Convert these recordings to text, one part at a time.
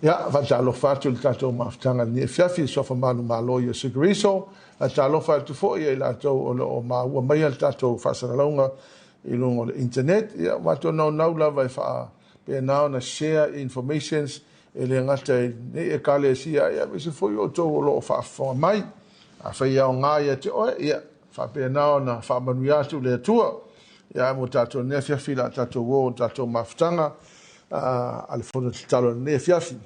Ia, faatalofa atu i le tatou mafutaga i lenei afiafi i Suafa Manumalo Iesu Keriso. Faatalofa atu foi ia i latou o lo o maua maia le tatou faasalalauga i luga o le internet. Ia, ua matou naunau lava e faapena ona share informations e le gata i lenei Ekalesia, aemaise foi outou o lo o faafofoga mai. Afai e aoga ia te oe, ia, faapena ona faamanuia atu le Atua. Ia, mo tatou lenei afiafi, la tatou o tatou mafutaga a le fono tatalo i lenei afiafi.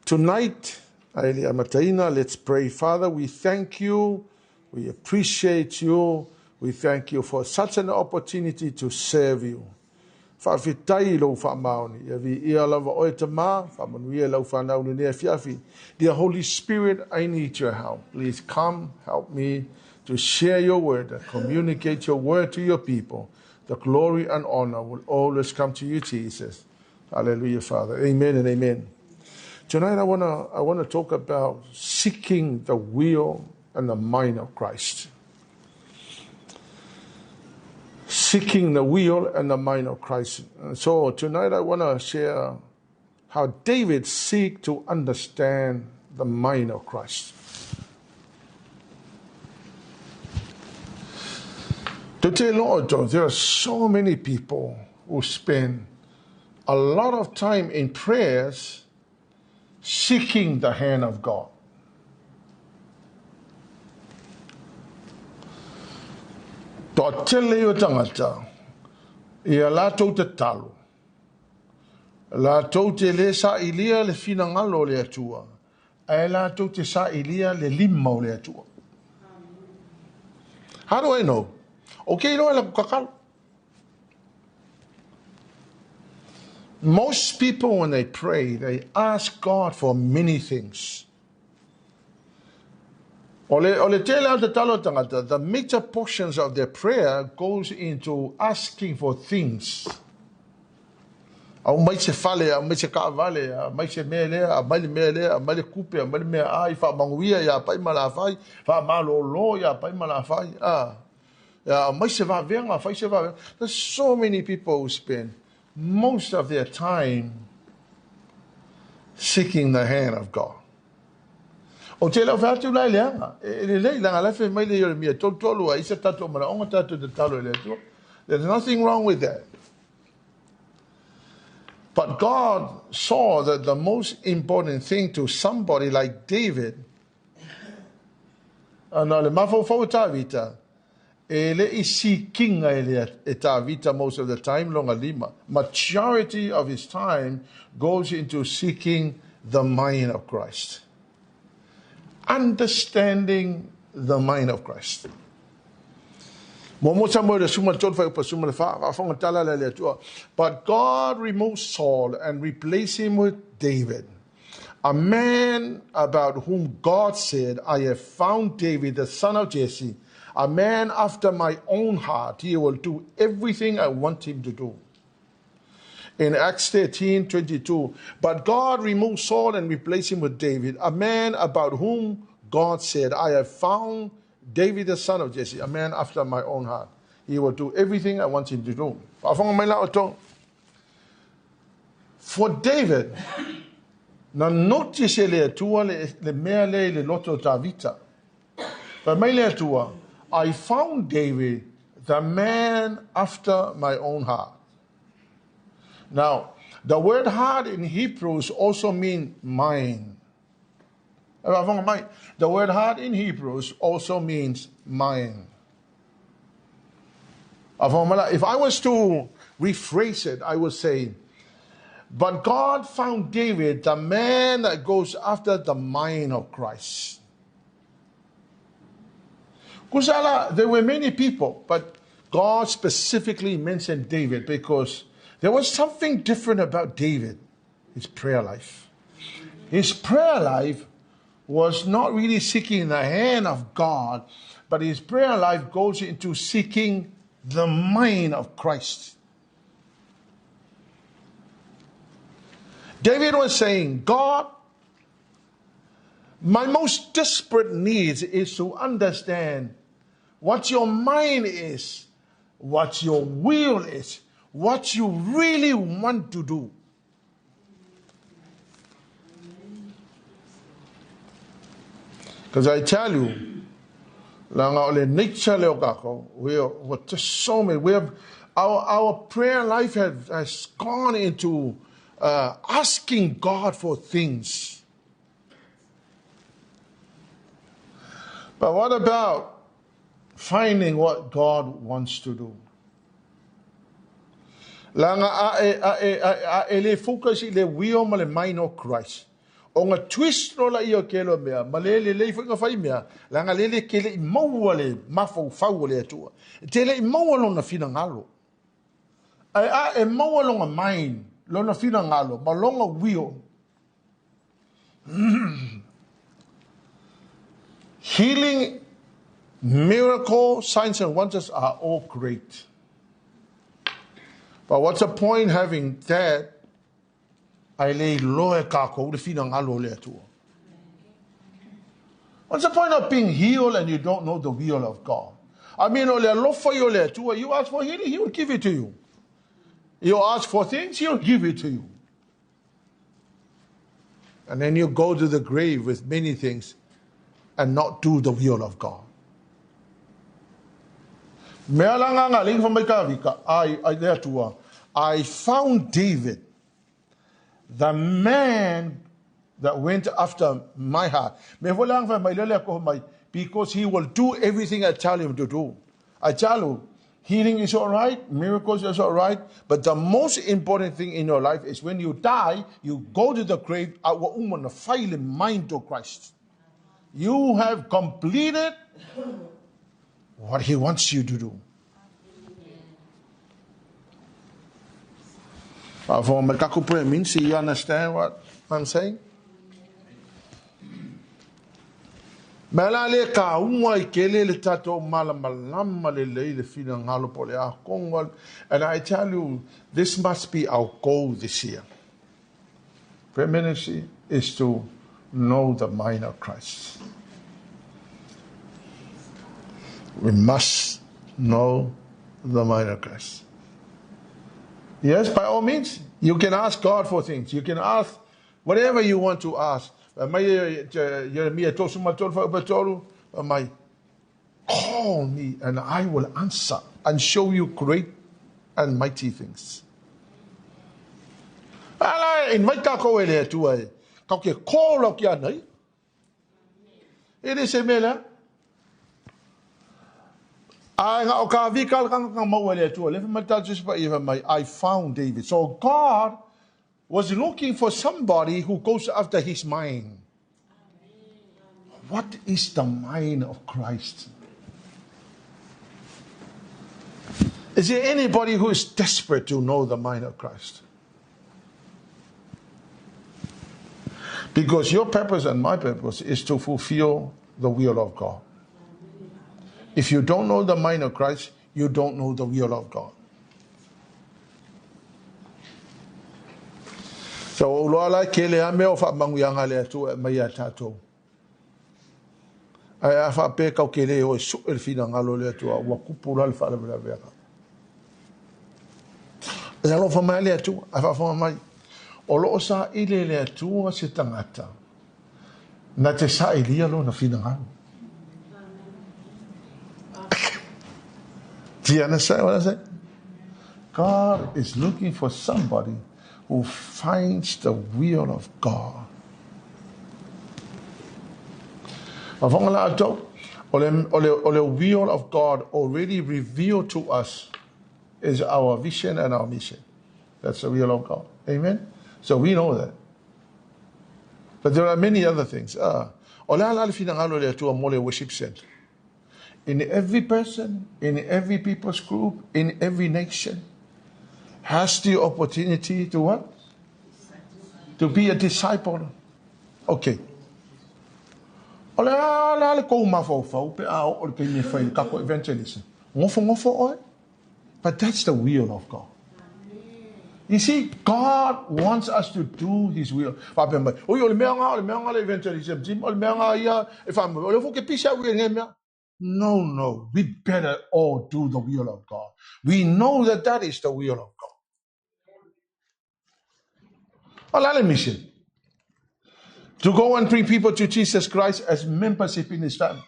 Tonight, ae le amataina, let's pray. Father, we thank you, we appreciate you, we thank you for such an opportunity to serve you. Faafetai i lou faamaoni. Ia viia lava oe Tama, faamanuia i lau fanau lenei afiafi. Dear Holy Spirit, I need your help. Please come, help me to share your word and communicate your word to your people. The glory and honor will always come to you, Jesus. Hallelujah, Father. Amen and amen. Tonight I wanna talk about seeking the will and the mind of Christ. Seeking the will and the mind of Christ. And so tonight I want to share how David seek to understand the mind of Christ. Today, Lord, there are so many people who spend a lot of time in prayers seeking the hand of God. Toatele o tagata, ia latou tatalo, latou te le sailia le finagalo o le Atua, ae latou te sailia le lima o le Atua. How do I know? Okay, lo la kakalo. Most people, when they pray, they ask God for many things. O le tele o tatalo tagata, the major portions of their prayer goes into asking for things. Au mai se fale, au mai se kaavale, au mai se mea lea, au mai le mea lea, au mai le kupe, au mai le mea ai, wha manguia ia pai malafai, wha malolo ia pai malafai. Au mai se vavenga, fai se vavenga. There's so many people who spend most of their time seeking the hand of God. O te leo whaatu lai leanga, e le lei langa lai whai mai le yore mia tolu tolu a isa tatou mana onga tatou te talo e le atua. There's nothing wrong with that. But God saw that the most important thing to somebody like David, ana le mafaufau Tavita, e le i seekinga e le e Tavita most of the time, longa lima. Majority of his time goes into seeking the mind of Christ. Understanding the mind of Christ. But God removed Saul and replaced him with David, a man about whom God said, I have found David, the son of Jesse, a man after my own heart. He will do everything I want him to do. In Acts 13:22, but God removed Saul and replaced him with David, a man about whom God said, I have found David, the son of Jesse, a man after my own heart. He will do everything I want him to do. For David, na notice le Atua le mea le le loto Tavita. Fa mai le Atua, I found David, the man after my own heart. Now, the word heart in Hebrews also means mind. The word heart in Hebrews also means mind. If I was to rephrase it, I would say, but God found David, the man that goes after the mind of Christ. Kusala, there were many people, but God specifically mentioned David because there was something different about David, his prayer life. His prayer life was not really seeking the hand of God, but his prayer life goes into seeking the mind of Christ. David was saying, God, my most desperate needs is to understand what your mind is, what your will is, what you really want to do. Because I tell you, leaga o le nature lea o kākou, we are, we're just so many, we have, our, our prayer life has, has gone into uh, asking God for things. But what about finding what God wants to do? Leaga a e, a e, a, a e le focus i le will ma le mind o Christ. O nga twist loa laia o kelo mea, ma le lelei foi nga fai mea, leaga lele e te le i maua le mafaufau o le Atua. E te le i maua lona finagalo. Ae a e maua lona mind, lona finagalo, ma lona will. Healing, miracle, signs and wonders are all great. But what's the point having that ae le iloa e kākou le finagalo o le Atua? What's the point of being healed and you don't know the will of God? I mean, o le alofa i o le Atua, you ask for healing, He will give it to you. You ask for things, He'll give it to you. And then you go to the grave with many things and not do the will of God. Mea la nga nga ling fa mai ka vika ai ai le Atua. I found David, the man that went after my heart. Me fo lang fa mai le le ko mai because he will do everything I tell him to do. I tell you, healing is all right, miracles is all right, but the most important thing in your life is when you die, you go to the grave, a ua uma na fai le mind o Christ. You have completed what he wants you to do. For me kaku prayer means, you understand what I'm saying? Mea la le ka unga i kele le tatou malamalama lelei le finagalo po le akonga. And I tell you, this must be our goal this year. Prayer ministry is to know the mind of Christ. We must know the mind of Christ. Yes, by all means, you can ask God for things. You can ask whatever you want to ask. Mai Jeremia 33 whaupa tolu, mai, call me and I will answer and show you great and mighty things. Ala, invite kākou e le Atua e. Kau ke call au ki a nei. E le se mea lea. Ai nga o ka vika le kanga mau e le Atua. Le mai tātou se pa i mai, I found David. So God was looking for somebody who goes after his mind. What is the mind of Christ? Is there anybody who is desperate to know the mind of Christ? Because your purpose and my purpose is to fulfill the will of God. If you don't know the mind of Christ, you don't know the will of God. So o loa la ke le a mea o whaamanguianga le Atua e mai a tātou. Ae a whaapē kau ke le o e su'e le finagalo le Atua, ua kupu la le faalavelave. E alofa mai le Atua, a faafofoga mai, o lo o saili e le Atua se tagata na te sailia lona finagalo. Do you understand what I'm saying? God is looking for somebody who finds the will of God. Mafonga la atou, o le, o le, o le will of God already revealed to us is our vision and our mission. That's the will of God. Amen? So we know that. But there are many other things. Ah, o le a la le finagalo le Atua mo le worship center. In every person, in every people's group, in every nation, has the opportunity to what? To be a disciple. Okay. O le a le a le kou mafaufau pe a o le taimi e fai le kako evangelism. Ngofo ngofo oe. But that's the will of God. You see, God wants us to do His will. Whapea mai, oi, o le mea ngā, o le mea ngā le evangelism team, o le mea ngā ia, e wha o le fuke pisa ui e mea. No, no, we better all do the will of God. We know that that is the will of God. O la le mission. To go and bring people to Jesus Christ as membership in his family.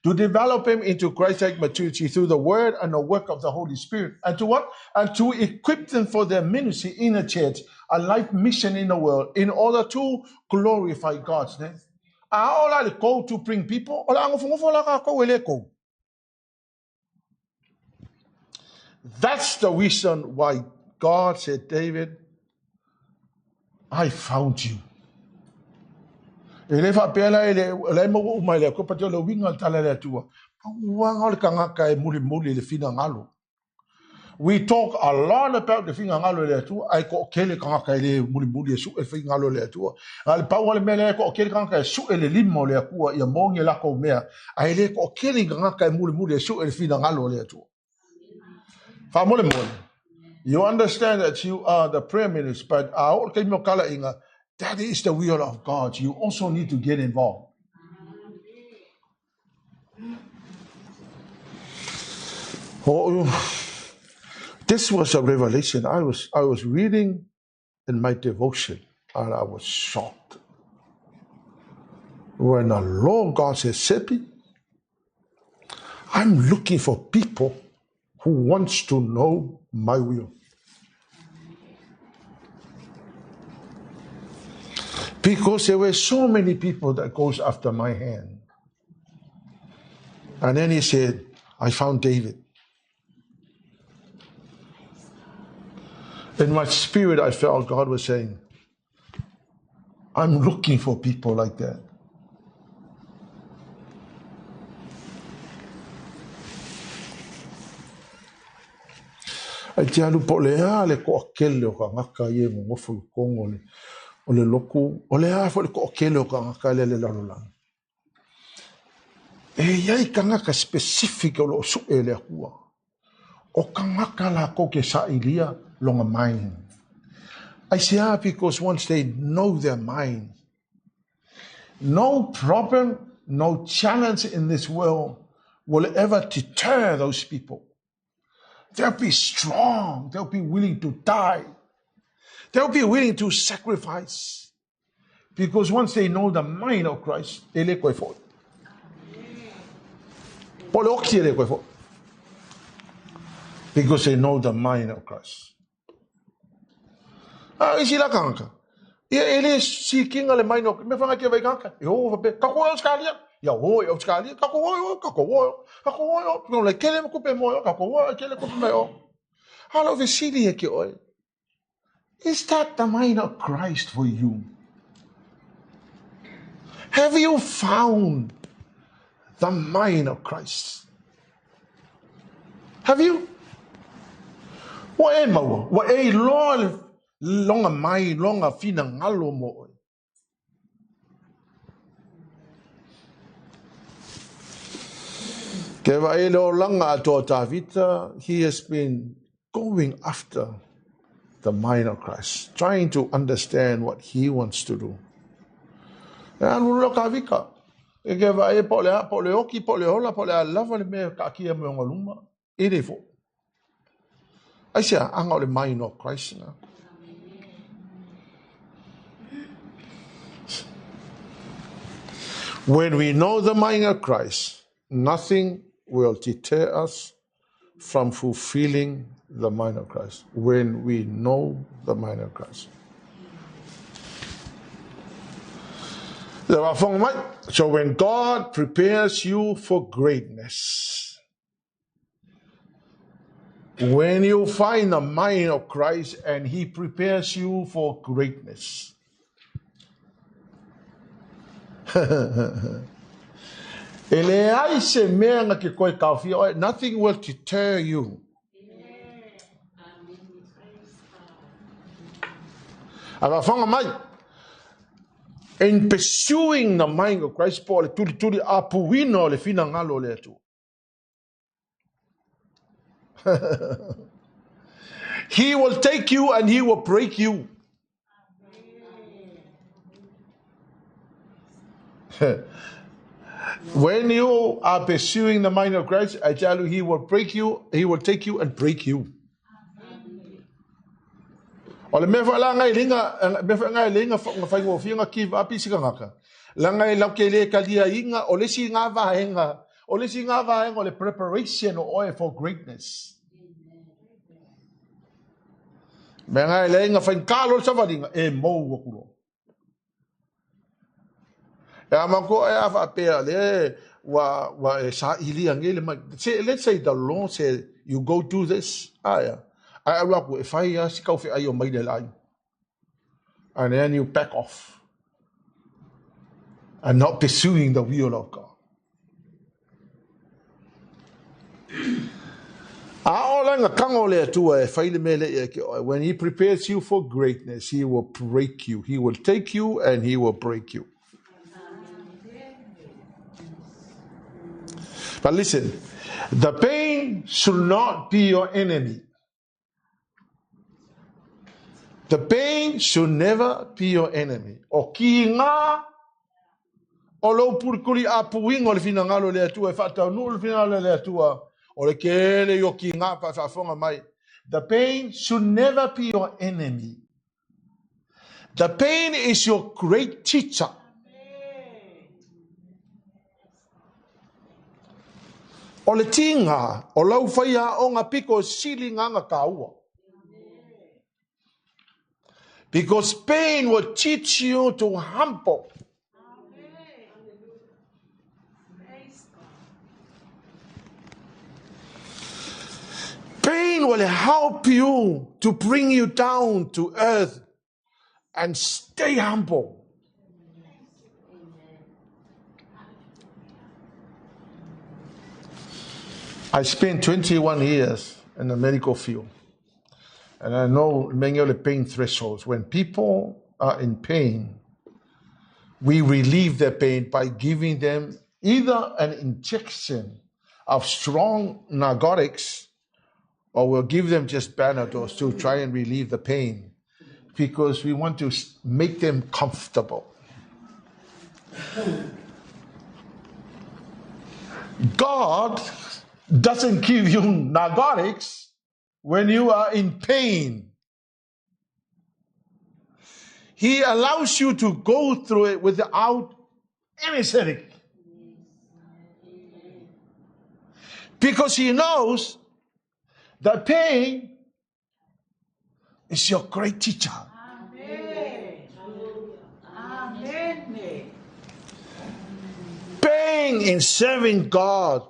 To develop them into Christ-like maturity through the word and the work of the Holy Spirit. And to what? And to equip them for their ministry in the church, a life mission in the world, in order to glorify God's name. A o la le go to bring people, o la ngofongofo la ka ko ele ko. That's the reason why God said, David, I found you. E le faapea la e le, la e maua uma e le Atua, pate o le uiga o le tala a le Atua. Pauaga o le tagata e mulimuli i le finagalo. We talk a lot about le finagalo e le Atua, ae toatele tagata e le mulimuli e sue le finagalo e le Atua. A le pau lava le mea lea e toatele tagata e sue le lima o le Atua ia maua ni a latou mea, ae le toatele tagata e mulimuli e sue le finagalo o le Atua. Faamolemole, you understand that you are the prayer minister, but a oo le taimi o talaiga, that is the will of God. You also need to get involved. Oh, this was a revelation. I was, I was reading in my devotion and I was shocked. When the Lord God says, Sepi, I'm looking for people who wants to know my will. Because there were so many people that goes after my hand. And then he said, I found David. In my spirit, I felt God was saying, I'm looking for people like that. Ai te alu po o le a le toatele o tagata ia e nonofo i totonu o le, o le lotu, o le a foi le toatele o tagata lea i le lalolagi. E i ai tagata specific o lo o sue e le Atua. O tagata latou ke sailia lona mind. Aisea? Because once they know their mind, no problem, no challenge in this world will ever deter those people. They'll be strong. They'll be willing to die. They'll be willing to sacrifice. Because once they know the mind of Christ, e le koe foi. Po le oki e le koe foi. Because they know the mind of Christ. A isi la kangaka. Ia e le sikinga le mind of me whanga ke vai kangaka. E o whape, ka koe Australia. Ia o e Australia, ka koe o, ka koe o, ka koe o. No le kele me kupe mo, ka koe o, kele kupe me o. Alo vesili e ke oe. Is that the mind of Christ for you? Have you found the mind of Christ? Have you? Ua e maua, ua e iloa le longa mai, longa finagalo mo oe. Ke vaai le olaga atoa o Tavita, he has been going after the mind of Christ, trying to understand what he wants to do. E alu lo Tavita, e ke vaai po le a, po le oki, po le ola, po le a lava le mea kaatia me ona luma, e le fo. Aisea, anga o le mind of Christ na. When we know the mind of Christ, nothing will deter us from fulfilling the mind of Christ. When we know the mind of Christ. So when God prepares you for greatness, when you find the mind of Christ and he prepares you for greatness. E leai se mea na ke koe taofia oe, nothing will deter you. A faafofoga mai, in pursuing the mind of Christ, po o le tulituli apuina o le finagalo o le Atua. He will take you and he will break you. When you are pursuing the mind of Christ, I tell you, he will break you, he will take you and break you. O le mea foi la ngai linga, mea foi ngai linga faigofie na give up isi tagata. Leaga e latou te le taliaina o le isi na vaega, o le isi na vaega o le preparation o oe for greatness. Mea ngai e leai na faigata loa le savaliga, e mou atu loa. E a manatua e a faapea le ua e sailia nei le mai. Say, let's say the Lord said, you go do this. Aia. Ae alu atu e fai lava si taufeai o mai le aiga. And then you back off. And not pursuing the will of God. A o le gataga o le Atua e fai le mea lea ia te oe. When he prepares you for greatness, he will break you. He will take you and he will break you. But listen, the pain should not be your enemy. The pain should never be your enemy. O kiga o lou pulikuli apuiga o le finagalo o le Atua e faataunuu le finagalo o le Atua, o le tele ia o kiga pe a faafofoga mai. The pain should never be your enemy. The pain is your great teacher. O le tiga o lau faiaoga pito sili na taua. Because pain will teach you to humble. Pain will help you to bring you down to earth and stay humble. I spent 21 years in the medical field. And I know many of the pain thresholds. When people are in pain, we relieve their pain by giving them either an injection of strong narcotics, or we'll give them just Panadol to try and relieve the pain, because we want to make them comfortable. God doesn't give you narcotics when you are in pain. He allows you to go through it without anesthetic. Because he knows that pain is your great teacher. Amen. Amen. Pain in serving God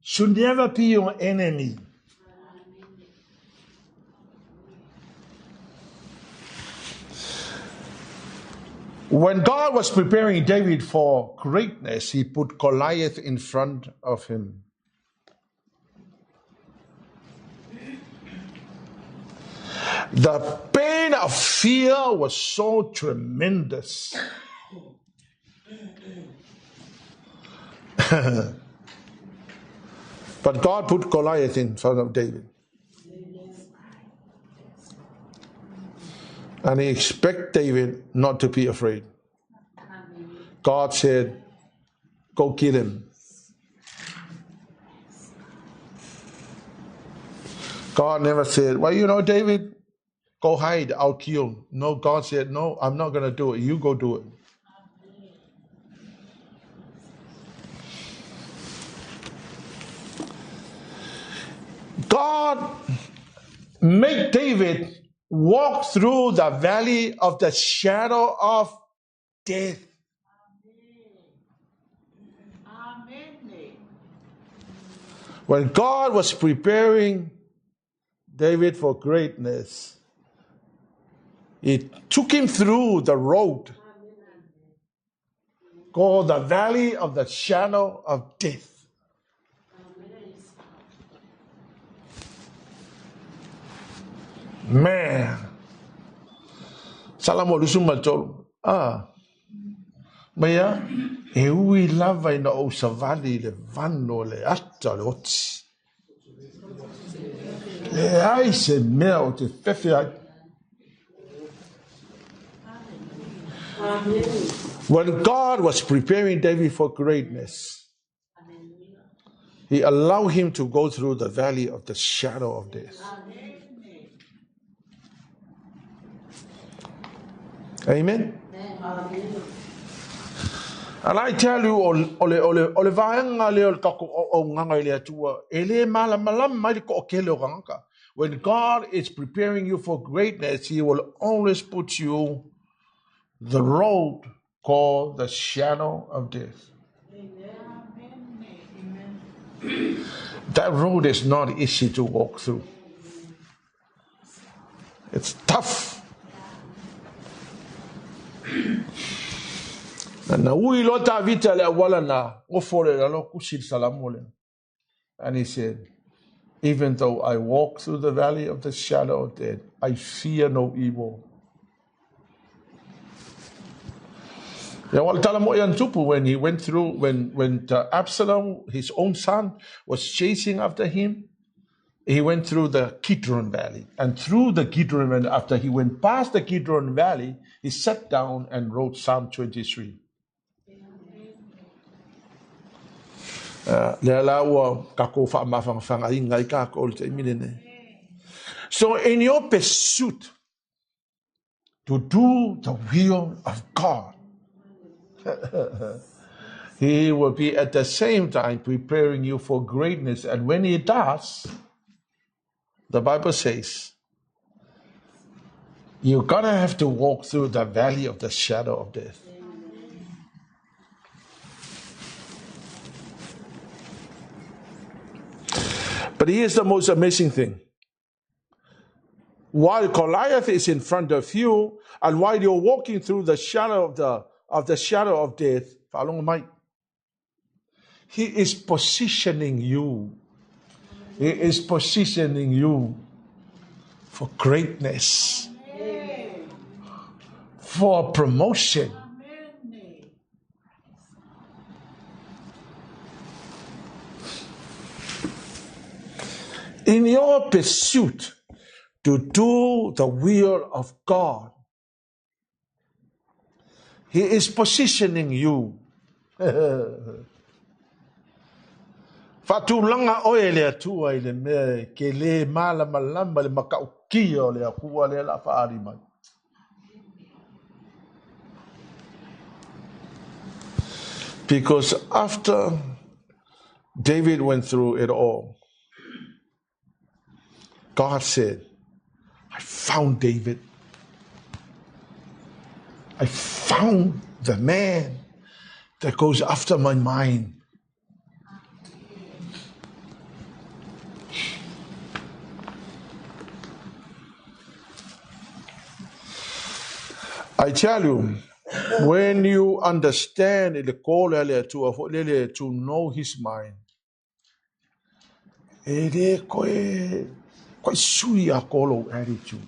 should never be your enemy. When God was preparing David for greatness, he put Goliath in front of him. The pain of fear was so tremendous. But God put Goliath in front of David. And he expected David not to be afraid. God said, go kill him. God never said, well, you know, David, go hide, I'll kill. No, God said, no, I'm not going to do it. You go do it. God made David walk through the valley of the shadow of death. Amen. When God was preparing David for greatness, he took him through the road called the valley of the shadow of death. Man. Salamo 23. Maia, e ui lava ina ou savali le vano le ata le oti. Le ai se mea o te fefe ai. When God was preparing David for greatness, he allowed him to go through the valley of the shadow of death. Amen. And I tell you, o le vaega lea o le tatou auaunaga i le Atua, e le malamalama ai le toatele o tagata. When God is preparing you for greatness, He will always put you the road called the shadow of death. Amen. That road is not easy to walk through. It's tough. Na ui loa Tavita le auala na, ofo le lalo kusi le salamo lea. And he said, even though I walk through the valley of the shadow of death, I fear no evil. Ya wala tala mo yan tupu when he went through, when Absalom, his own son, was chasing after him, he went through the Kidron Valley. And through the Kidron Valley, after he went past the Kidron Valley, he sat down and wrote Psalm 23. Lea la ua kako whaamawhangawhanga inga i kako o le taimi lenei. So in your pursuit to do the will of God, He will be at the same time preparing you for greatness. And when He does, the Bible says, you're going to have to walk through the valley of the shadow of death. But here's the most amazing thing. While Goliath is in front of you, and while you're walking through the shadow of the shadow of death, He is positioning you. He is positioning you for greatness, for promotion. In your pursuit to do the will of God, He is positioning you. Faatulaga oe e le Atua i le mea e ke le malamalama le matautia o le Atua lea la faaali mai. Because after David went through it all, God said, I found David. I found the man that goes after my mind. I tell you, when you understand le call to know his mind, e le koe koe sui a kolo attitude.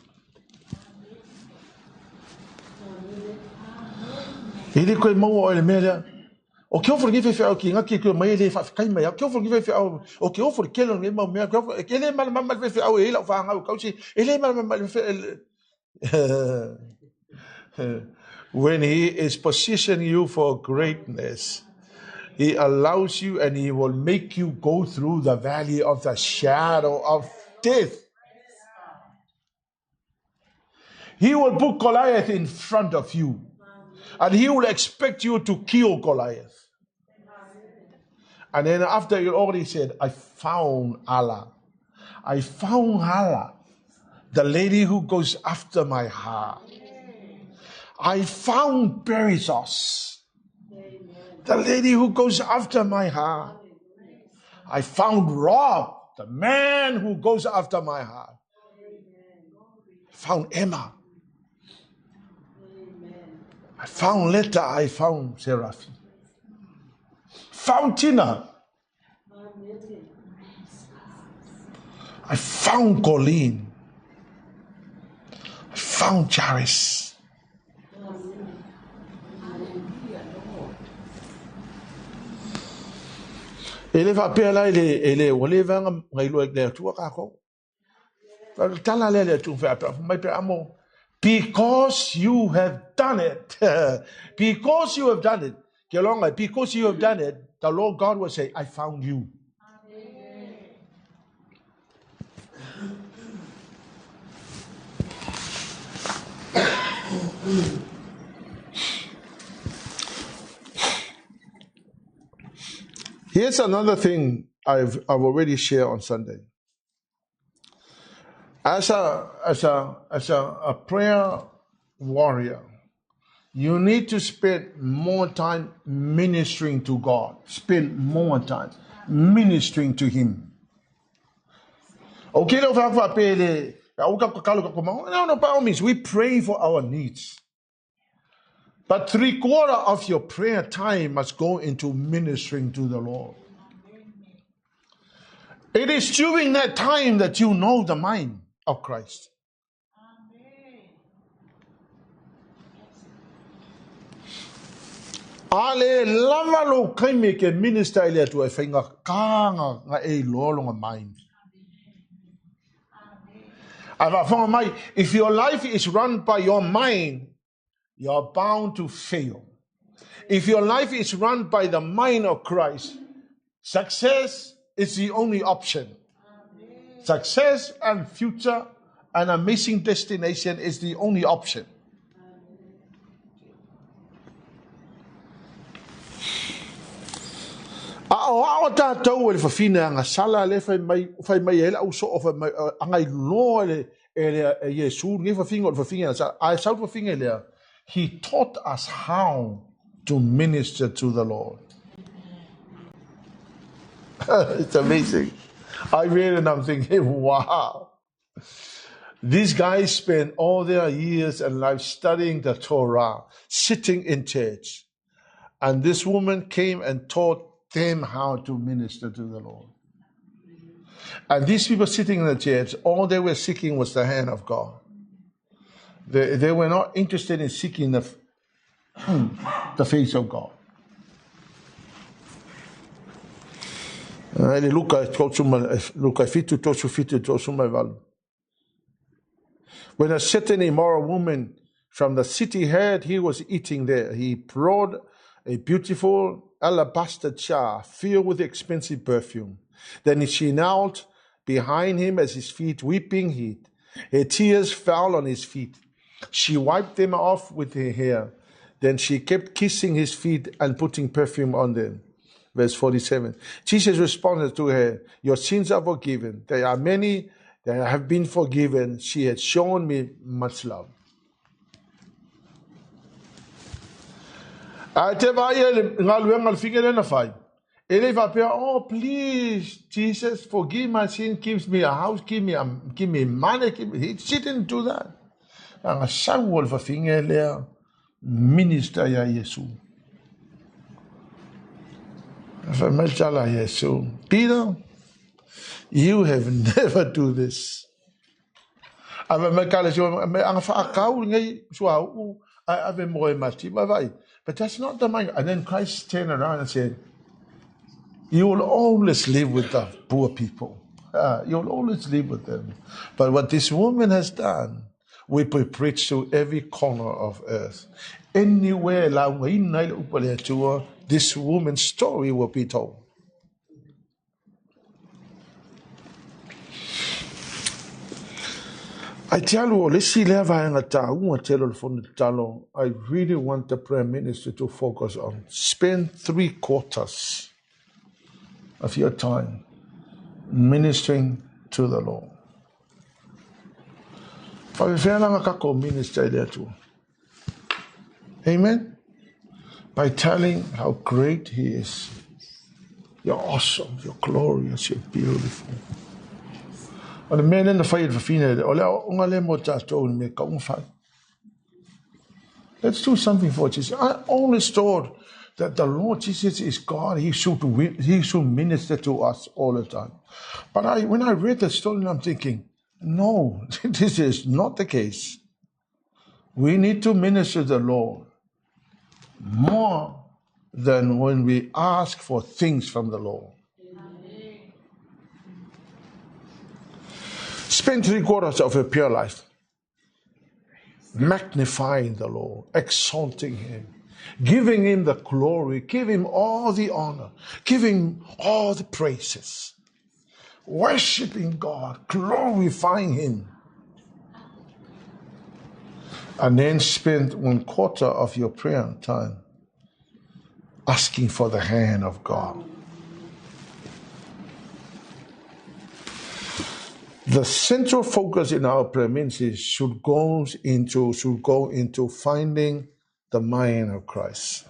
E le koe maua o le mea lea. O ke ofo le ngefe whea o ki ngaki koe mai le whawhikai mai. O ke ofo le ngefe whea o ke ofo le kelo nge mau mea. E le mala mama le whea o e ila o whaangau kausi. E le mala mama le whea. When he is positioning you for greatness, he allows you and he will make you go through the valley of the shadow of death. He will put Goliath in front of you, and he will expect you to kill Goliath. And then after you already said, I found Allah. I found Allah, the lady who goes after my heart. I found Perizos, the lady who goes after my heart. I found Rob, the man who goes after my heart. I found Emma. I found Letta. I found Seraphi. Found Tina. I found Colleen. I found Charis. E le faapea la e le ua le vaega ngai loa i le Atua kākou. Tala lea le Atua faapea mai pe amo. Because you have done it. Because you have done it. Ke longa, because you have done it, the Lord God will say, I found you. Amen. Here's another thing I've already shared on Sunday. As a prayer warrior, you need to spend more time ministering to God. Spend more time ministering to Him. Okay, no, no, by all means, we pray for our needs. But 3/4 of your prayer time must go into ministering to the Lord. It is during that time that you know the mind of Christ. Ale lava lo kaime ke minister ile atu e whainga kānga nga e lolonga mind. Awa mai, if your life is run by your mind, you are bound to fail. If your life is run by the mind of Christ, success is the only option. Success and future and amazing destination is the only option. A o ao tātou e le whawhina nga sala le whai mai e la uso o whai mai angai loa le e Yesu nge whawhinga o le whawhinga sa ai sau whawhinga lea. He taught us how to minister to the Lord. It's amazing. I read and I'm thinking, wow. These guys spent all their years and life studying the Torah, sitting in church. And this woman came and taught them how to minister to the Lord. And these people sitting in the church, all they were seeking was the hand of God. They were not interested in seeking the face of God. When a certain immoral woman from the city heard he was eating there, he brought a beautiful alabaster jar filled with expensive perfume. Then she knelt behind him at his feet, weeping. Her tears fell on his feet. She wiped them off with her hair. Then she kept kissing his feet and putting perfume on them. Verse 47. Jesus responded to her, "Your sins are forgiven. There are many that have been forgiven. She had shown me much love." Oh, please, Jesus, forgive my sin, give me a house, give me money. She didn't do that. Minister ya Yesu. Peter, you have never do this. But that's not the mind. And then Christ turned around and said, you will always live with the poor people. You will always live with them. But what this woman has done, we preach to every corner of earth. Anywhere, this woman's story will be told. I tell you, I really want the prayer ministry to focus on. Spend 3/4 of your time ministering to the Lord. Amen. By telling how great He is. You're awesome, you're glorious, you're beautiful. O le mea lena fai e le whawhina, o lea o le mo tātou me kaunga whai. Let's do something for Jesus. I always thought that the Lord Jesus is God. He should minister to us all the time. But when I read the story, I'm thinking, no, this is not the case. We need to minister to the Lord more than when we ask for things from the Lord. Amen. Spend 3/4 of your pure life magnifying the Lord, exalting Him, giving Him the glory, give Him all the honor, giving all the praises, worshiping God, glorifying Him. And then spend 1/4 of your prayer time asking for the hand of God. The central focus in our prayer ministry should go into, should go into finding the mind of Christ.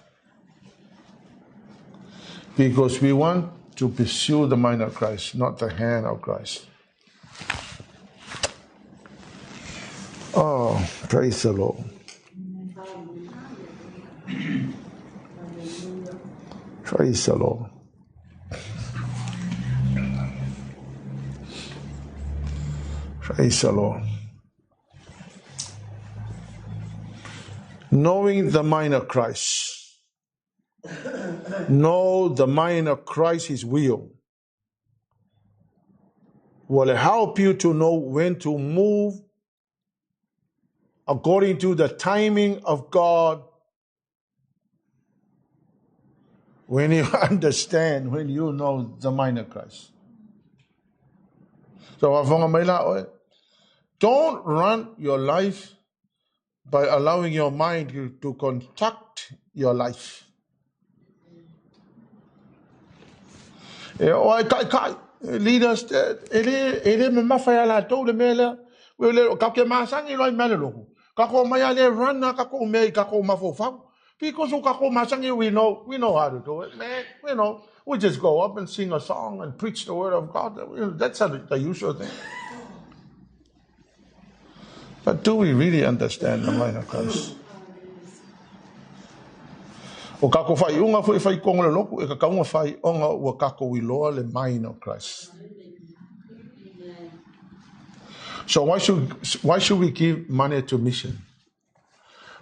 Because we want to pursue the mind of Christ, not the hand of Christ. Oh, praise the Lord. Praise the Lord. Praise the Lord. Knowing the mind of Christ. Know the mind of Christ, his will. Will help you to know when to move according to the timing of God. When you understand, when you know the mind of Christ. So, don't run your life by allowing your mind to, to contact your life. E o ai kai kai, leaders, e le, e le me mawhai ala tau le mea lea. We le, ka ke masangi loi mea le loku. Ka ko mai ale run ka ko mea i ka ko mafofau. Because o ka ko masangi, we know, we know how to do it, man. We know. We just go up and sing a song and preach the word of God. That's the usual thing. But do we really understand the mind of Christ? O kako whai unga fo i whai konga le loku, e ka kaunga whai onga ua kako iloa le mind of Christ. So why should, why should we give money to mission?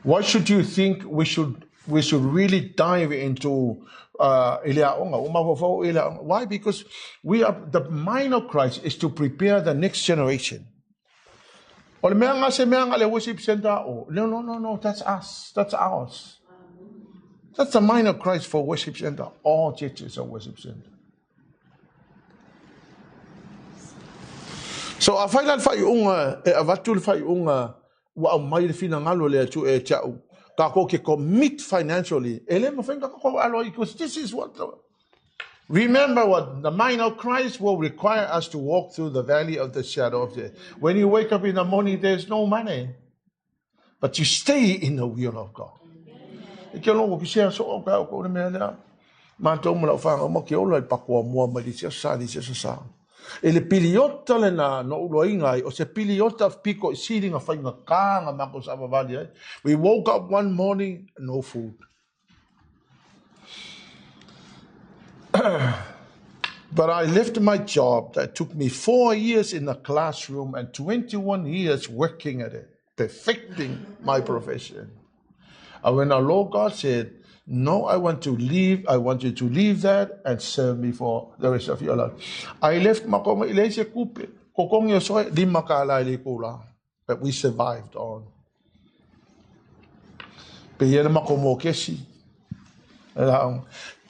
Why should you think we should, we should really dive into uh, Why? Because we are, the mind of Christ is to prepare the next generation. O le mea se mea le worship center. Oh, no, no, no, no, that's us. That's ours. That's the mind of Christ for worship center. All churches are worship center. So a fai la le faaiuga e avatu le faaiuga ua aumai le finagalo o le Atua ia te au, kākou ke commit financially, e le mafai ona kākou alo ai, because this is what the, Remember what the mind of Christ will require us to walk through the valley of the shadow of death. When you wake up in the morning, there's no money. But you stay in the will of God. E ke longo ki sea so o ka o le mea lea. Mātou mo lau whanga mo ke ola i pakoa mua mai li sa li sa sa. E le piliota le na no uloinga ai, o se piliota piko i siringa whainga kānga mako sa vavali ai. We woke up one morning, no food. But I left my job that took me four years in the classroom and 21 years working at it, perfecting my profession. And when our Lord God said, No, I want to leave, I want you to leave that and serve me for the rest of your life. I left makonga ile se kupe, kokongi o soe, lima ka la ile kula. But we survived on. Pe ia makomo kesi.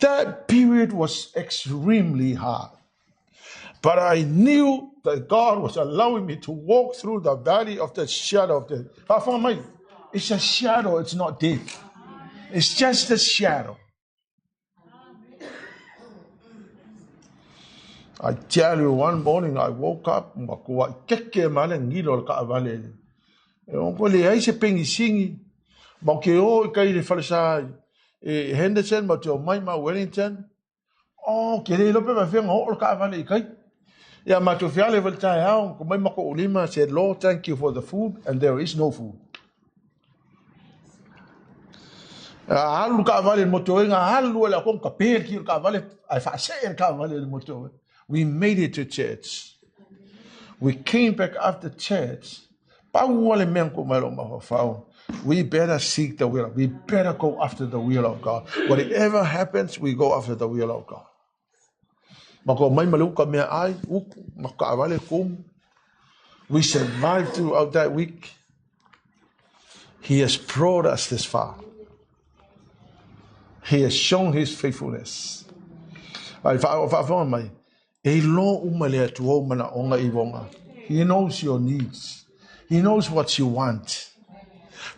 That period was extremely hard. But I knew that God was allowing me to walk through the valley of the shadow of death. It's a shadow, it's not death. It's just a shadow. I tell you, one morning I woke up, ma kua keke ma le ngilo le kaavale. E onko le ai se pengi singi, ma ke o i kai le falesa e Henderson, ma te o mai ma Wellington. Oh, ke le lope ma whenga o le kaavale i kai. Ia ma te fiale wale tai hao, ko mai ma ko ulima, said, Lord, thank you for the food, and there is no food. Alu kaavale le moto alu le akong ka pere ki le kaavale, ai whaasee le kaavale le moto We made it to church. We came back after church. We better seek the will. We better go after the will of God. Whatever happens, we go after the will of God. We survived throughout that week. He has brought us this far. He has shown his faithfulness. Ai wha mai, e lo uma le atua o mana onga i vonga. He knows your needs. He knows what you want.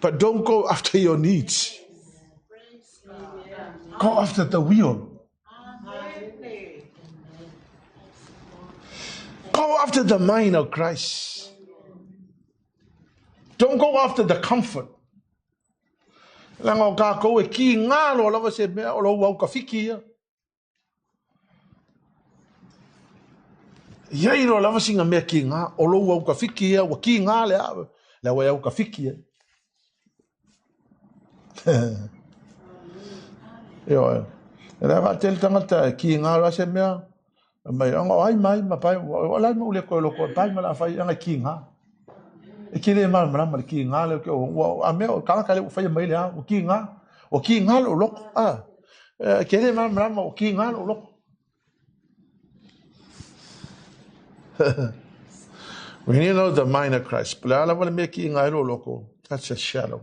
But don't go after your needs. Go after the will. Go after the mind of Christ. Don't go after the comfort. Leaga o kākou e kīgā loa lava se mea o lou aukafiki ia. I ai loa lava sina mea kīgā, o lou aukafiki ia, ua kīgā le a, le ua e aukafiki ai. Ioe. E le whaatele tangata e kīgā loa se mea, mai anga o ai mai ma pai o lai ma ule koe loko pai ma la fai anga ki ngā. E ki le ma ma ma ki ngā le ke o a me o kala kale o fai mai le a o ki ngā o ki ngā lo loko a ke le ma ma o ki ngā lo loko. When you know the mind of Christ, pele ala wale me ki ngā lo loko, that's a shadow.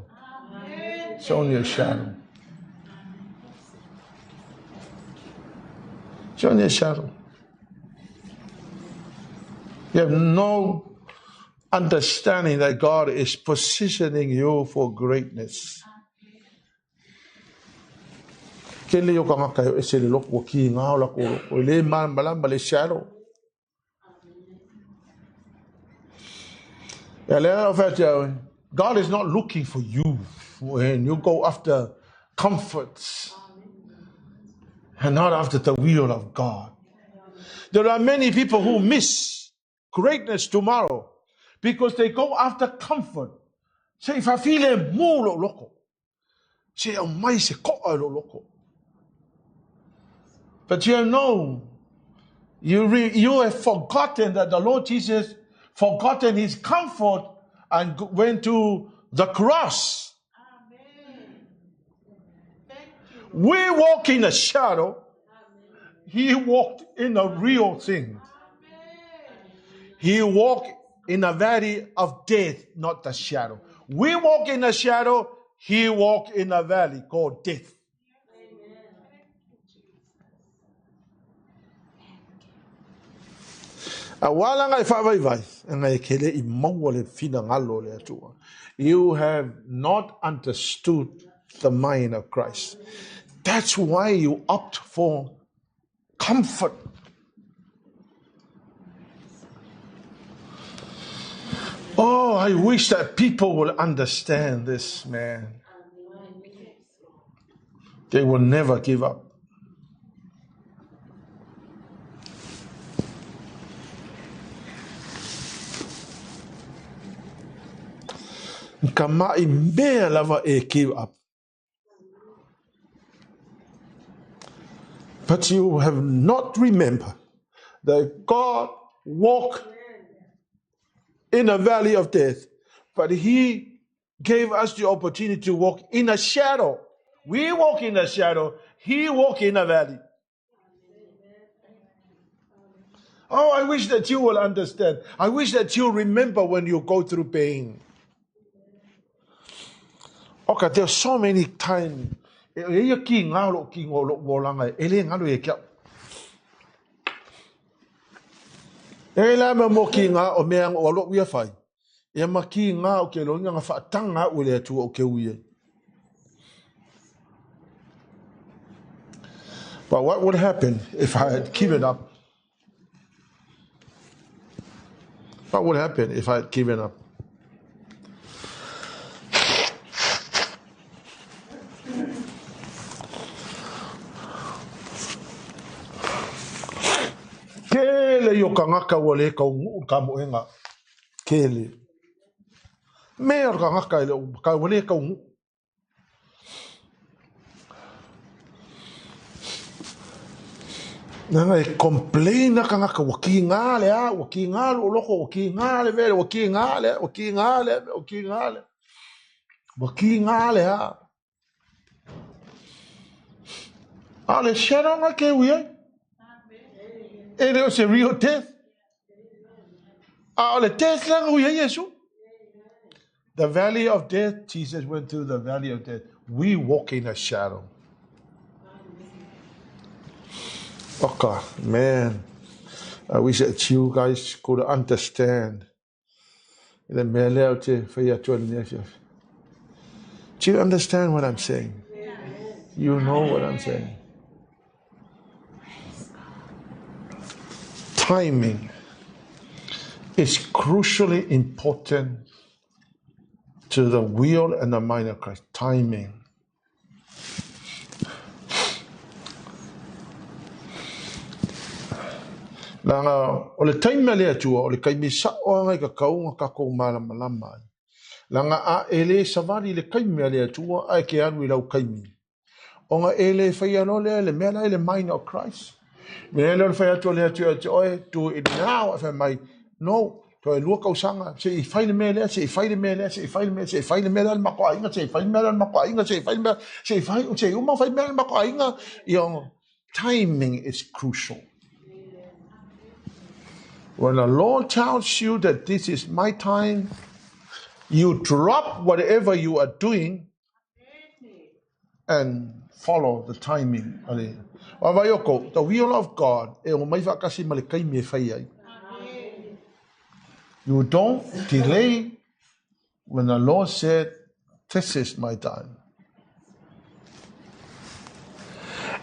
It's only a shadow. It's only a shadow. You have no understanding that God is positioning you for greatness. Kele yo kangaka yo ese le loko ki ngā o lako loko. Le malama le shadow. God is not looking for you when you go after comforts and not after the will of God. There are many people who miss greatness tomorrow because they go after comfort. Se i whawhile mō lo loko. Se au mai se ko'a lo loko. But you know, you have forgotten that the Lord Jesus forgotten his comfort and went to the cross. Amen. Thank you. We walk in a shadow. He walked in a real thing. Amen. He walked in a valley of death, not the shadow. We walk in a shadow. He walked in a valley called death. A wala ngai whaavaivai, ngai kele i maua le whina ngalo le atua. You have not understood the mind of Christ. That's why you opt for comfort. Oh, I wish that people will understand this, man. They will never give up. Ka mai mea lava e give up. But you have not remembered that God walked in a valley of death, but he gave us the opportunity to walk in a shadow. We walk in a shadow, he walked in a valley. Oh, I wish that you will understand. I wish that you remember when you go through pain. Okay, there's so many times. E ia ki ngā lo ki ngō lo wōlanga e le ngalo e kia. E la me mo ki ngā o mea o lo uia whai. E ma ki ngā o ke lo ngā whaatanga o le atua o ke uia. But what would happen if I had given up? What would happen if I had given up? Kele yo kangaka ua le kaungu'u ka moega. Kele. Mea o le kangaka e le o ka ua le kaungu'u. Nanga e complain na kangaka ua ki ngā le a, ua ki ngā lo loko, ua ki ngā le vele, ua ki ngā le, ua ki ngā le, ua ki ngā le. Ua ki ngā le a. A le shadow nga ke ui ai. E le o se real death. A o le death langa ui ai Yesu. The valley of death, Jesus went through the valley of death. We walk in a shadow. Okay, man. I wish that you guys could understand. Le mea lea o te whai atua le nea fiafi. Do you understand what I'm saying? You know what I'm saying. Timing. is crucially important to the will and the mind of Christ. Timing. Leaga o le taimi a le Atua, o le taimi sa'o aga i kakau ga tatou malamalama ai. Leaga a e le savali i le taimi a le Atua ae ke alu i lau taimi, ona e le faia loa lea le mea la e i le mind of Christ. Mea lea o le fai atu o le Atua ia te oe, do it now, ae fai mai, no, toe 2 tausaga, se i fai le mea lea, se i fai le mea lea, se i fai le mea, se i fai le mea lea a le matou aiga, se i fai le mea lea a le matou aiga, se i fai le mea, se i fai, se i uma fai mea a le matou aiga. Ia, timing is crucial. When the Lord tells you that this is my time, you drop whatever you are doing and follow the timing. Ale. Wa vai o kou, the will of God e o mai whaakasi ma le kaimi e whai ai. You don't delay when the Lord said, this is my time.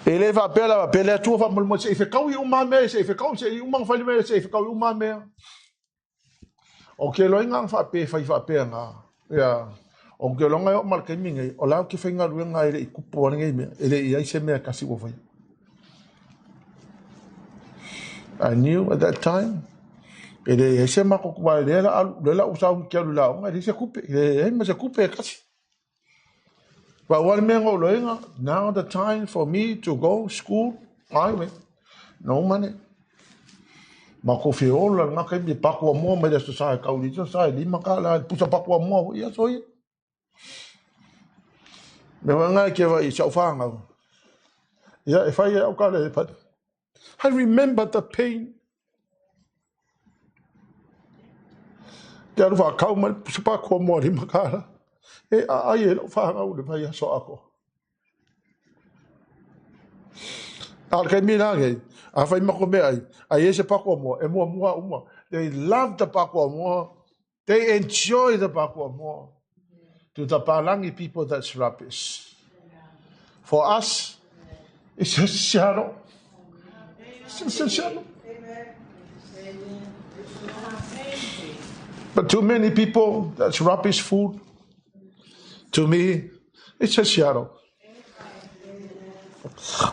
E le faapea lava, pe le Atua faamolemole, se i fekaui uma mea, se i fekaui, se i uma fai le mea, se i fekaui uma mea. O ke loinga ang faapea fai faapea nga. Ia, o ke loinga e o ma le taimi nei, o la ou te faigaluega e le i kupu ana nei mea, e le i ai se mea e tasi ua faia. I knew at that time, e le i ai se matou, aua lea la alu, lea la ou sau ke alu i le aoga, e leai se tupe, e leai ma se tupe e tasi. But one mea na ou loina, now the time for me to go school, I went. No money. Matou feola lena taimi, e paku amoa mai le Aso Sa e tau i le Aso Sa e $5, e pusa paku amoa foi i aso ia. Mea foi lena e ke vai i si au whanau. Ia, e whai e au kare, but I remember the pain. Te alu whakau mai pusa paku amoa $5. E a ai e lau whanau le vai aso ako. A le kaimi la nei, a whai mako mea ai, ai e se paku amoa, e mua mua uma. They love the paku amoa. They enjoy the paku amoa. To the Palangi people, that's rubbish. For us, it's a shadow. It's just a shadow. But to many people, that's rubbish food. To me, it's a shadow.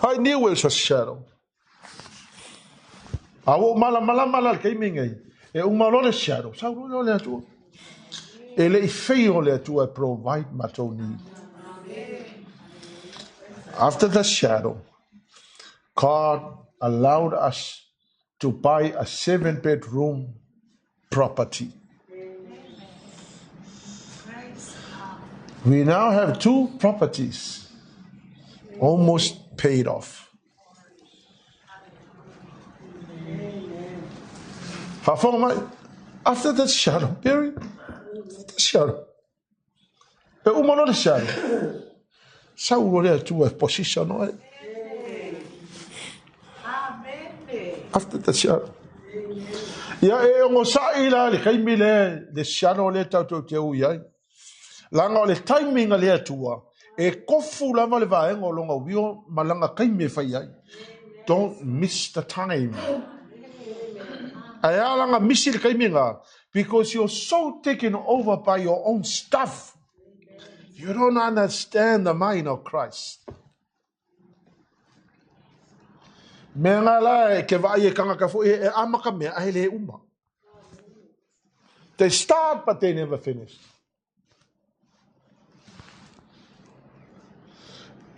I knew it was a shadow. A ua ou malamalama la i le taimi nei, e uma loa le shadow, sau loa lea o le Atua. E le i fail le Atua e provide matou need. After the shadow, God allowed us to buy a 7-bedroom property. We now have 2 properties almost paid off. Faafofoga mai, after the shadow period, the shadow. E uma loa le shadow. Sau loa le Atua e position oe. After the shadow. Ia e ogosa'i la le taimi lea, le shadow lea tatou te ui ai. Leaga o le timing a le Atua, e kofu lava le vaega o lona uio ma lana taimi e fai ai. Don't miss the time. Ae a lana misi le taimi lena? Because you're so taken over by your own stuff. You don't understand the mind of Christ. Mea ngā la e ke vaai e kangaka foi e amaka mea ae le uma. They start but they never finish.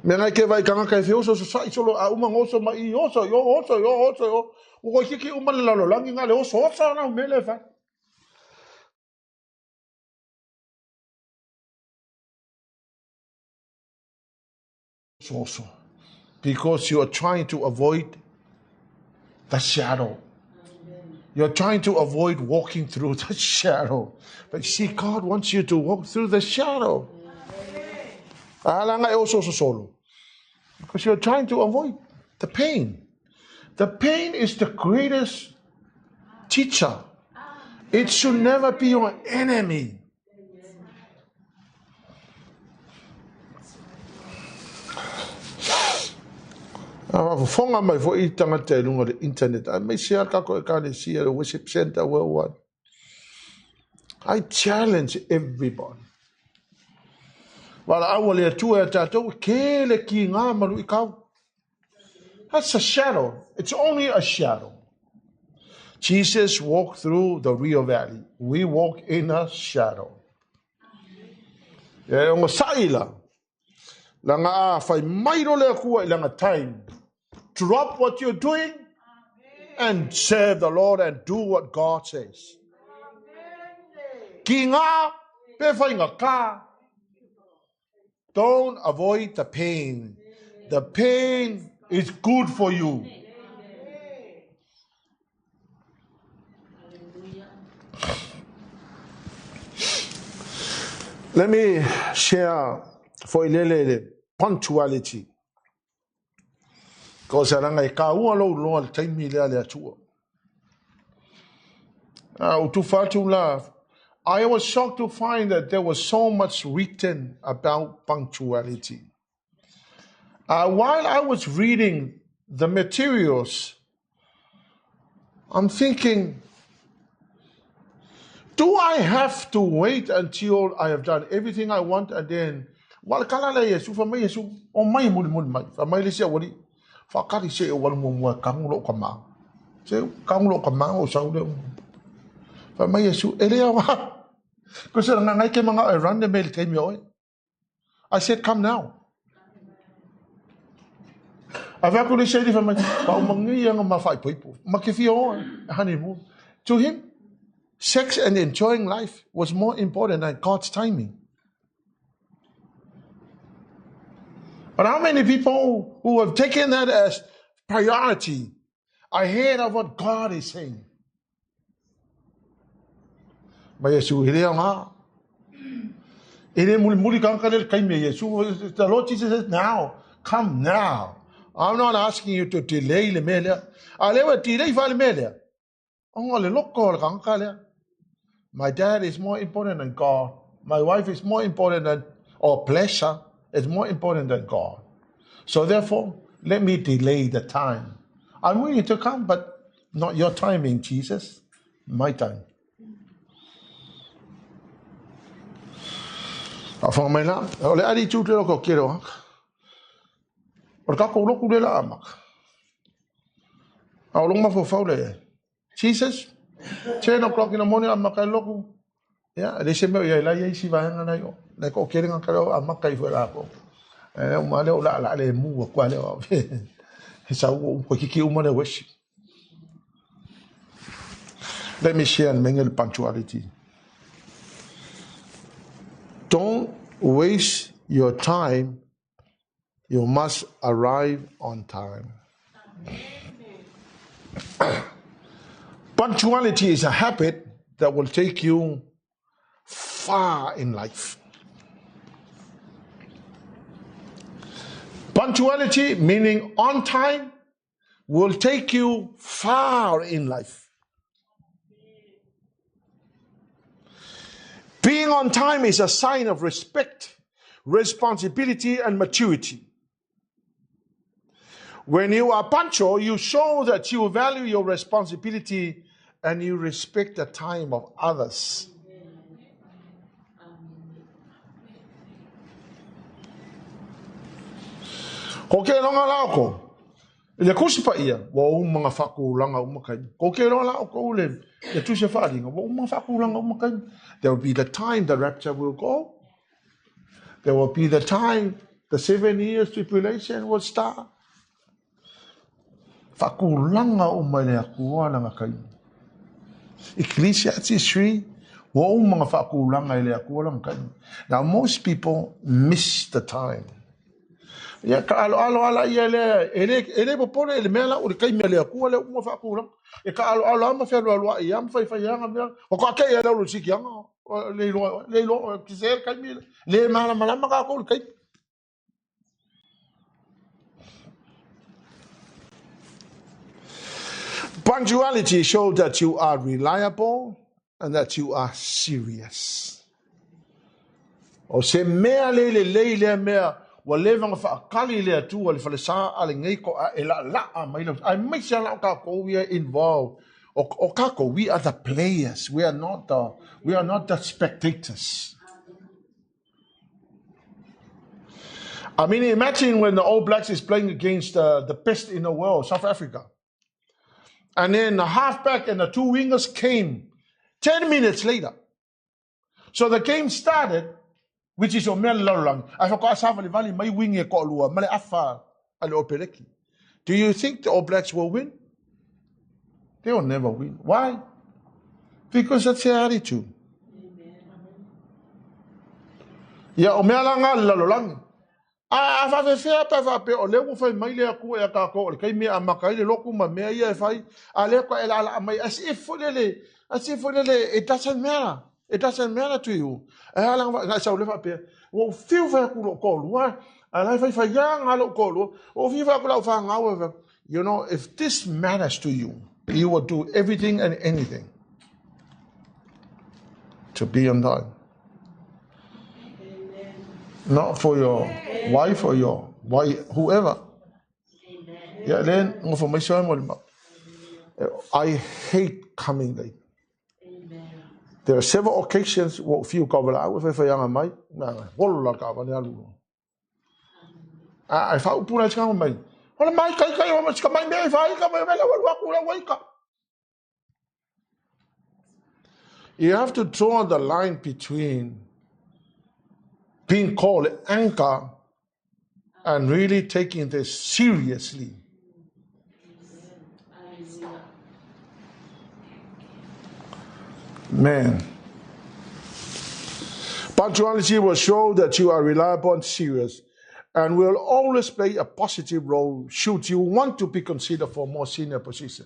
Mea ngai ke vai kangaka e whioso so sai solo a uma ngoso ma i oso i o oso i o oso i o. Ua koi kiki uma le lalolangi ngā le oso oso ana umele whai. Oso. Because you are trying to avoid the shadow. You're trying to avoid walking through the shadow. But see, God wants you to walk through the shadow. Alanga e oso oso solo. Because you're trying to avoid the pain. The pain is the greatest teacher. It should never be your enemy. A faafofoga mai foi tagata i luga o le internet, aemaise lava le tatou Ekalesia, le Worship Centre Worldwide. I challenge everybody. Valaau a le Atua ia tatou, e tele kiga ma luitau. That's a shadow. It's only a shadow. Jesus walked through the real valley. We walk in a shadow. E ogasai la. Langa a fai mai lo le Atua i langa time. Drop what you're doing and serve the Lord and do what God says. Ki ngā, pe whai ngā kā. Don't avoid the pain. The pain is good for you. Let me share for ilele le punctuality. Ko se ranga e ka ua lou loa le taimi lea le Atua. Utu la, I was shocked to find that there was so much written about punctuality. While I was reading the materials, I'm thinking, do I have to wait until I have done everything I want and then wala kala le Yesu fa mai Yesu o mai muli muli mai fa mai le sia wali fa kari se o wali mo mo kangu lo ka ma se kangu lo ka ma o sa le fa mai Yesu ele awa ko se nga ngai ke manga e run the mail ke mi oi. I said, come now. A fa ku le se fa mai pa o mangi nga ma fa ipo ma ke fi o honeymoon. To him, sex and enjoying life was more important than God's timing. But how many people who have taken that as priority ahead of what God is saying? Ma Yesu, e lea ngā. E le muli muli ka le kai me Yesu. The Lord Jesus says, now, come now. I'm not asking you to delay le mea lea. A lewa delay fa le mea lea. Onga le loko le ka lea. My dad is more important than God. My wife is more important than, or pleasure is more important than God. So therefore, let me delay the time. I'm willing to come, but not your timing, Jesus. My time. A whanga mai la, o le ari tū te roko kero haka. O le kako loku le la amaka. A o longa mawhau le e. Jesus, 10 o'clock in the morning, amaka e loku. Ia, le se mea ia lai si vaenga nei o. Le ko kere ngā kare o amaka i fue lako. E o ma le o la la le mua kwa le o. He sa u ko kiki uma le wesi. Let me share and punctuality. Don't waste your time. You must arrive on time. Punctuality is a habit that will take you far in life. Punctuality, meaning on time, will take you far in life. Being on time is a sign of respect, responsibility, and maturity. When you are punctual, you show that you value your responsibility and you respect the time of others. Ko ke longa lao ko. Le kusi pa ia, wa o mga whakulanga umakai. Ko ke longa lao ko ule, le tuse whaaringa, wa o mga whakulanga umakai. There will be the time the rapture will go. There will be the time the 7 years tribulation will start. Whakulanga umai le akua langa kai. Ecclesiastes 3, wa o mga whakulanga i le akua langa kai. Now most people miss the time. Ia ka alo alo ala ia le ele popole ele mea la o le kai mea le akua le uma whakulanga. E ka alo alo ama whenua lua ia ama whai whai anga mea. O ka kei ele olo siki anga. Le iloa ki se kai mea. Le mala malama ka ko le kai. Punctuality shows that you are reliable and that you are serious. O se mea le le le le mea wa leva nga whaakali le atua le whalesa a le ngeiko a e la la a mai la. Ai mai se la ka ko we are involved O kākou, we are the players. We are not the, we are not the spectators. I mean, imagine when the All Blacks is playing against the best in the world, South Africa. And then the halfback and the two wingers came 10 minutes later. So the game started, which is o mea le lalolagi, ae faatoa savalivali mai wing e toalua ma le afa a le Opereki. Do you think the All Blacks will win? They will never win. Why? Because that's their attitude. Ia, o mea la ngā le lalolagi. A, a faafefea pe a faapea o lea ua fai mai le Atua ia tatou o le taimi e amata ai le lotu ma mea ia e fai, a lea faatoa e laalaa mai as if foi lele, as if foi lele, it doesn't matter. It doesn't matter to you. E ala na e sau le faapea, ua ou fiu fai atu lou toalua, a la e faifai lava ngā lou toalua, ua ou fiu fai atu lau fanau, you know, if this matters to you, you will do everything and anything to be on time. Not for your wife or your wife, whoever. Yeah, then, ngo for mai soe mo le mau. I hate coming late. There are several occasions ua fiu ka wala au e whai whai anga mai, nā, holo la ka wane alu. A, ai whaupu lai tikanga mai. Hola mai kai kai o mai mai mea i whai ka mai mai walu aku la wai ka. You have to draw the line between being called anchor and really taking this seriously. Man. Punctuality will show that you are reliable and serious and will always play a positive role should you want to be considered for more senior position.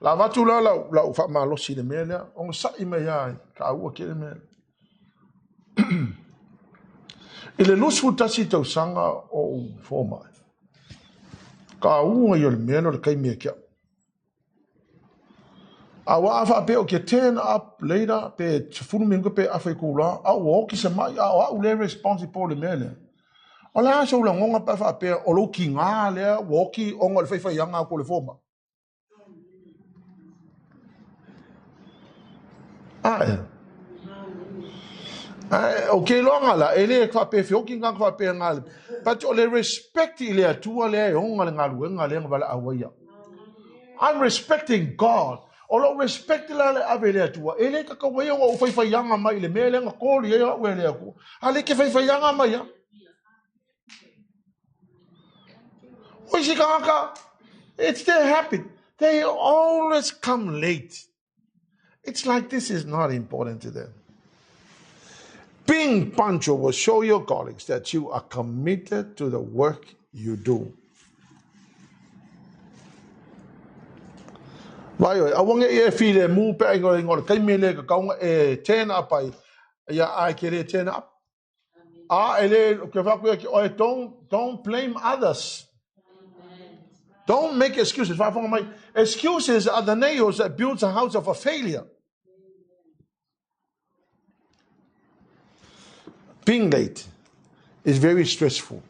La avatu la lau, lau faamalosi i le mea lea, ogasai mai lava i taua tele mea lea. I le 21 tausaga o ou fomai, ka uga ia o le mea lea o le taimi e ke au. A ua a faapea o ke turn up later pe 10 minuka pe afa i kula, a ua oki se mai, a o au le responsible le mea lea. O le a sou lagoga pe a faapea o lou kigā lea ua oki ona o le faifaiaga atu o le fomai. Ae. Ae, o ke iloaga la, e le faapea feoki ngā faapea ngā le. But o le respect i le Atua lea e onga le galuega lea nga valaau ai au. I'm respecting God. O lou respect la le ave i le Atua, e le tatau ai ona ou faifaiaga mai i le mea lea na koli ai au e le Atua. A le ke faifaiaga mai au. O isi tagata, it's their habit. They always come late. It's like this is not important to them. Being punctual will show your colleagues that you are committed to the work you do. Vai oi, aua ne i e filemu pe ai ngā le taimi le ka kaunga e turn up ai, ia ai ke le turn up. A e le, ke whaku ia ki oe, don't blame others. Don't make excuses. Whaafonga mai, excuses are the nails that builds a house of a failure. Being late is very stressful.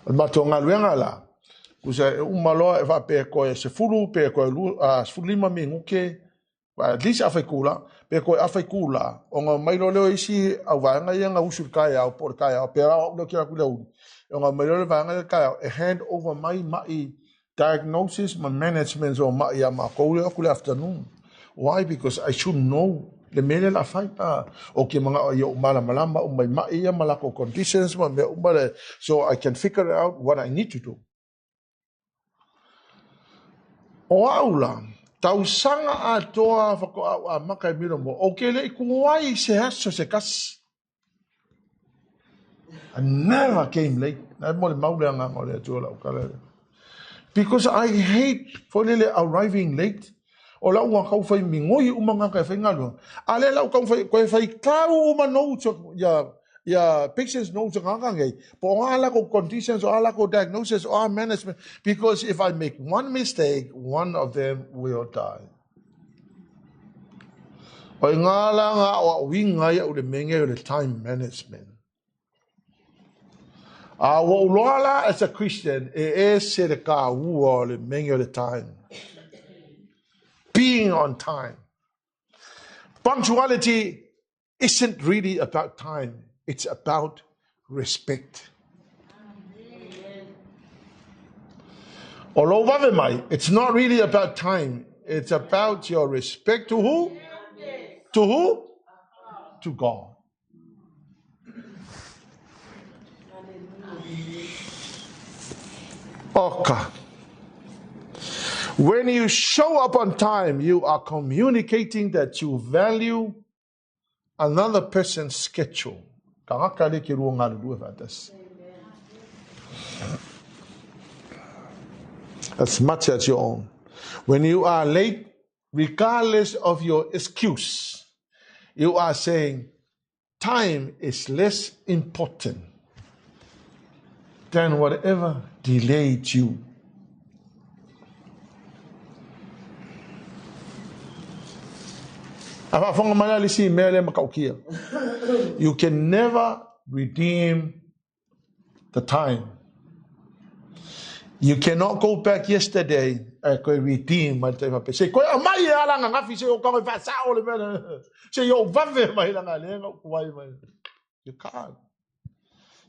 O le matou galuega la, kusa e uma loa e faapea koe 10 pe koe 15 minute, at least afa i kula, pe koe afa i kula, ona omai loa lea o isi au vaega ia na usu i le taeao po o le taeao, pe a au lea ki aku i le aoauli, ona omai loa le vaega lea i le taeao e hand over mai mai diagnosis ma management o mai ia matou lea aku i le afternoon. Why? Because I should know le mea lea o le a fai. O ke manao ia ou malamalama uma i mai ia ma lakou conditions ma mea uma le, so I can figure out what I need to do. O au la, tausaga atoa faatoa ou amata i Middlemore, ou te le i tuai i se aso se tasi. I never came late. Nai mo le mau le agaga o le Atua lau tala lea. Because I hate foi lele arriving late. O lau ua tau fai migoi uma ngā kai whai galuega. A lea lau tau fai, koe fai kau uma notes ia, ia patients notes ngā ngā ngei. Po o ngā lako conditions, o ngā lako diagnosis, o ngā management. Because if I make one mistake, one of them will die. O i ngā la ngā o au inga ia u le menge o le time management. A ua ou loa la as a Christian, e ese le kāua o le menge o le time. Being on time. Punctuality isn't really about time. It's about respect. O lou vave mai, it's not really about time. It's about your respect to who? To who? To God. Oka. When you show up on time, you are communicating that you value another person's schedule. As much as your own. When you are late, regardless of your excuse, you are saying time is less important than whatever delayed you. You can never redeem the time. You cannot go back yesterday e koe redeem mai le taimi faapea. Se koe aumai e ala ananafi se o kau e faasao le mea. Se i ou vave mai langa le nga uku ai mai. You can't.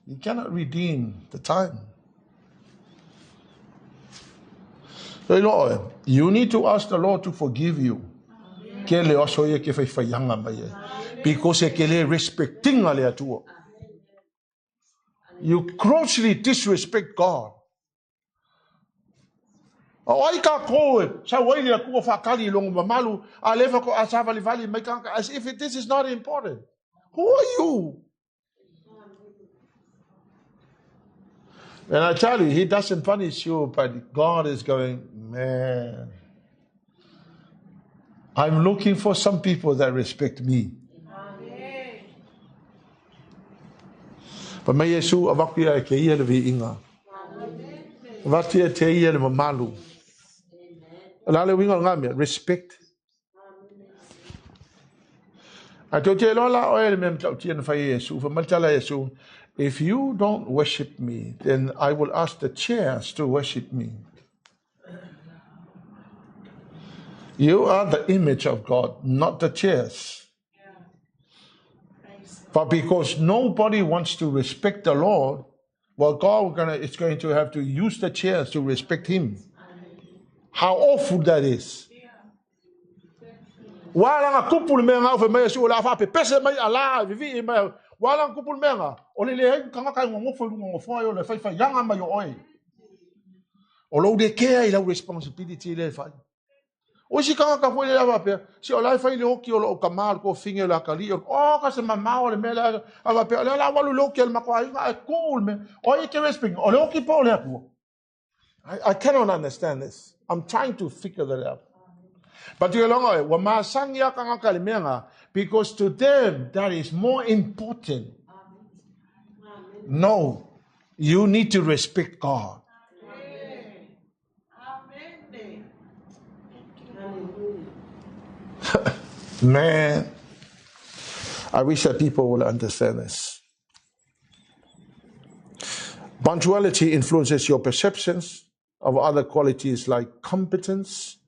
You cannot redeem the time. So you need to ask the Lord to forgive you. Ke le oso ia ke whaiwhaianga mai e. Because e ke le respectinga le atua. You grossly disrespect God. O ai ka koe, sa wai le akua whakali i longo mamalu, a lefa ko a sa vali mai kanga, as if this is not important. Who are you? And I tell you, he doesn't punish you, but God is going, man, I'm looking for some people that respect me. Amen. Pa mai Iesu avaku ia e ke ia le viiga. Avatu ia te ia le mamalu. La le uiga o ngā mea, respect. A tau te loa la oe le mea matautia na fai e Iesu, fa mai le tala a Iesu, if you don't worship me, then I will ask the chairs to worship me. You are the image of God, not the chairs. But because nobody wants to respect the Lord, well, God is going to have to use the chairs to respect him. How awful that is. Wa langa kupu le mea ngau fe mai su la fa pe pese mai ala vivi mai. Wa langa kupu le mea nga o le le kanga kai ngofo lu ngofo ai o le fai fai yanga mai o oi. O lo de kea i la responsibility le fai. O si kanga ka foi le lava pe si o lai fai le oki o lo kamal ko finge la kali o ka se mamao le mea la ava pe le la walu lo ke le makoa inga e cool me o i ke respect o le oki po le atua. I cannot understand this. I'm trying to figure that out. But you know, wa masangi a kanga ka le mea nga, because to them that is more important. No, you need to respect God. Amen. Man, I wish that people will understand this. Punctuality influences your perceptions of other qualities like competence,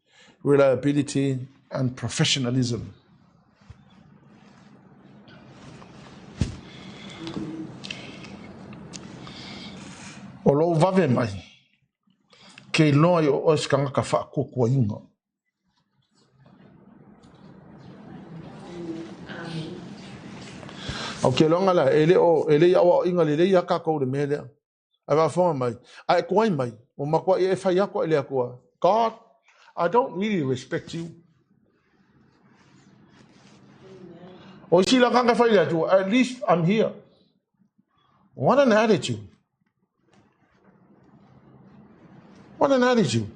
reliability, and professionalism. O lou vave mai, ke iloa i o oe se tagata faakuakuaina. Au ke loga la, e le o, e le i aoaoiga lelei lava tatou i le mea lea. Ae faafofoga mai, a e tuai mai, ua matuai e fai atu ai le Atua, God, I don't really respect you. O isi la tagata e fai i le Atua, at least I'm here. What an attitude. What an attitude.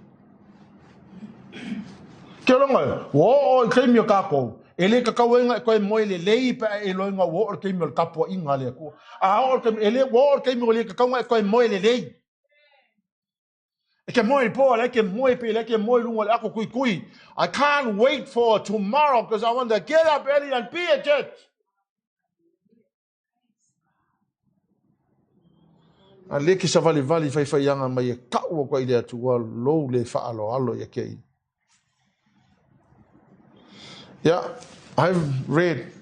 Ke loga, ua oo i taimi o tatou, e le tatau ai ona e toe moe lelei pe a e iloa ina ua oo le taimi o le tapuaiga a le Atua. A oo le taimi, e le, ua oo le taimi ua le tatau ona e toe moe lelei. E ke moe i po, e ke moe pe, e ke moe lunga o le ako kuikui. I can't wait for tomorrow because I want to get up early and be at church. A le ke savalivali faifaiaga mai e ka'u atu ai i le Atua lou le faaaloalo ia te ia. Yeah, I've read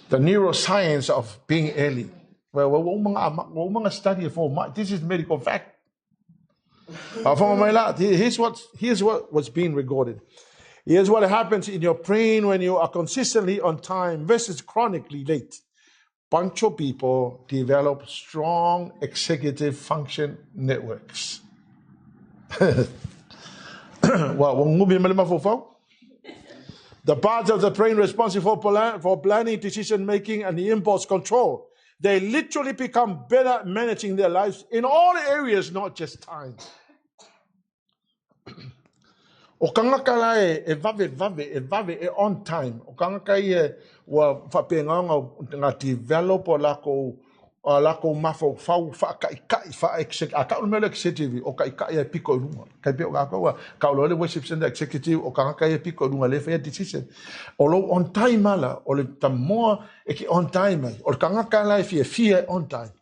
the neuroscience of being early. Well, ua uma study for my, this is medical fact. Here's what, here's what was being recorded. Here's what happens in your brain when you are consistently on time versus chronically late. Punctual people develop strong executive function networks. Well, the parts of the brain responsible for planning, decision making, and impulse control. They literally become better at managing their lives in all areas, not just time. O kangaka la e vave vave, e vave, e on time. O kangaka i e ua whapengaonga nga develop o lako a lako mafo fau wha kai kai wha exec a ka mele executive o kai kai e piko lunga kai pe o ka ko ka lo le worship center executive o kangaka e piko lunga le fa decision o lo on time ala o le tamoa e ki on time ai o le kangaka la e fia fia on time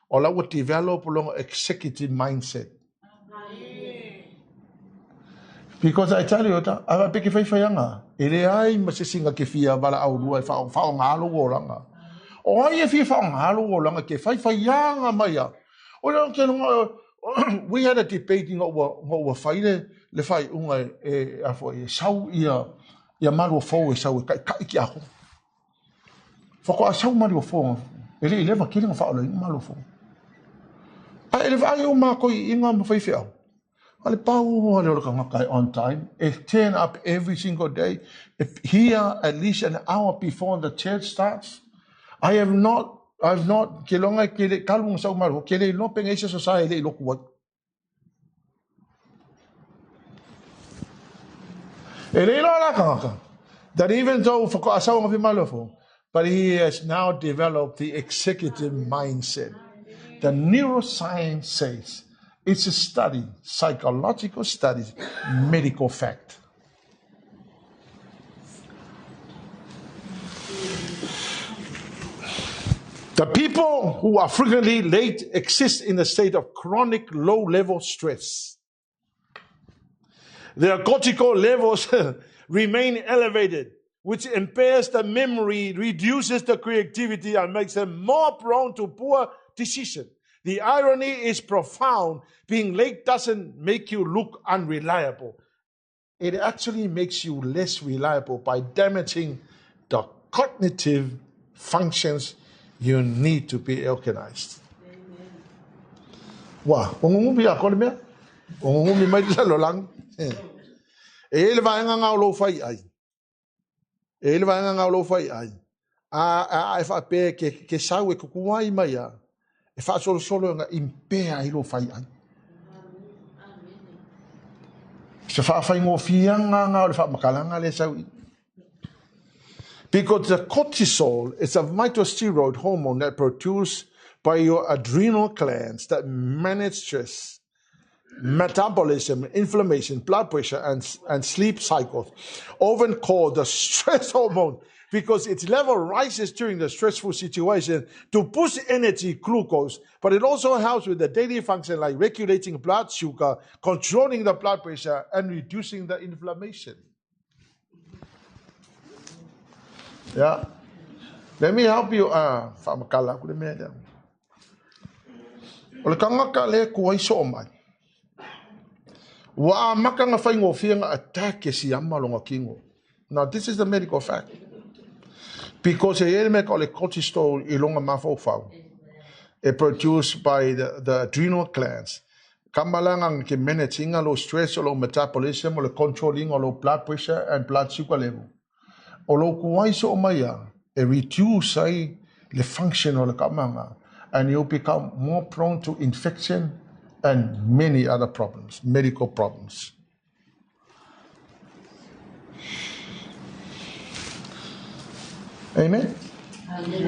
o la ua develop lo executive mindset. Because I tell you, ta, a pe ke whai whaianga, e le ai ma se singa ke fia wala au lua e wha wha ngalo o langa. O ai e fia wha ngalo o langa ke whai whaianga mai a. O le ke longa, we had a debate ngo ua whai le whai unga e a fo e sau ia ia malu fo e sau e kai kai ki ako. Whako a sau malu fo e le leva kile nga wha o le malu fo. A e le wha o mā koi inga ma whai whiau. Ale pau ale o le on time. E turn up every single day. If here at least an hour before the church starts. I have not, I've not, ke longa ke le kalunga sau maru, ke le lope ngai se society le loku wat. E le iloa la kangaka. That even though whako asau nga fi but he has now developed the executive mindset. The neuroscience says it's a study, psychological studies, medical fact. The people who are frequently late exist in a state of chronic low-level stress. Their cortisol levels remain elevated, which impairs the memory, reduces the creativity, and makes them more prone to poor decisions. The irony is profound. Being late doesn't make you look unreliable. It actually makes you less reliable by damaging the cognitive functions you need to be organized. Wa, ongungumi a kore mea? Ongungumi mai te lo lang. E ele vaenga ngā o lo whai ai. E ele vaenga ngā o lo whai ai. A e whape ke sau e kukuai mai a. E wha solo solo nga impea i lo whai ai. Se wha whai ngō whianga ngā o le wha makalanga le sau i. Because the cortisol is a mitosteroid hormone that produced by your adrenal glands that manage stress, metabolism, inflammation, blood pressure, and sleep cycles, often called the stress hormone, because its level rises during the stressful situation to boost energy, glucose, but it also helps with the daily function like regulating blood sugar, controlling the blood pressure, and reducing the inflammation. Yeah. Let me help you. Whamakala ku le mea lea. O le kangaka le kuai so mai. Ua a maka nga whai ngō whianga attack e si ama longa kingo. Now, this is the medical fact. Because e ele mea o le cortisol i longa mawhauwhau. E produced by the adrenal glands. Kamalanga ke managing lo stress o lo metabolism o le controlling o lo blood pressure and blood sugar level. O lo kuai so mai e reduce ai le function o le kamanga, and you'll become more prone to infection and many other problems, medical problems. Amen?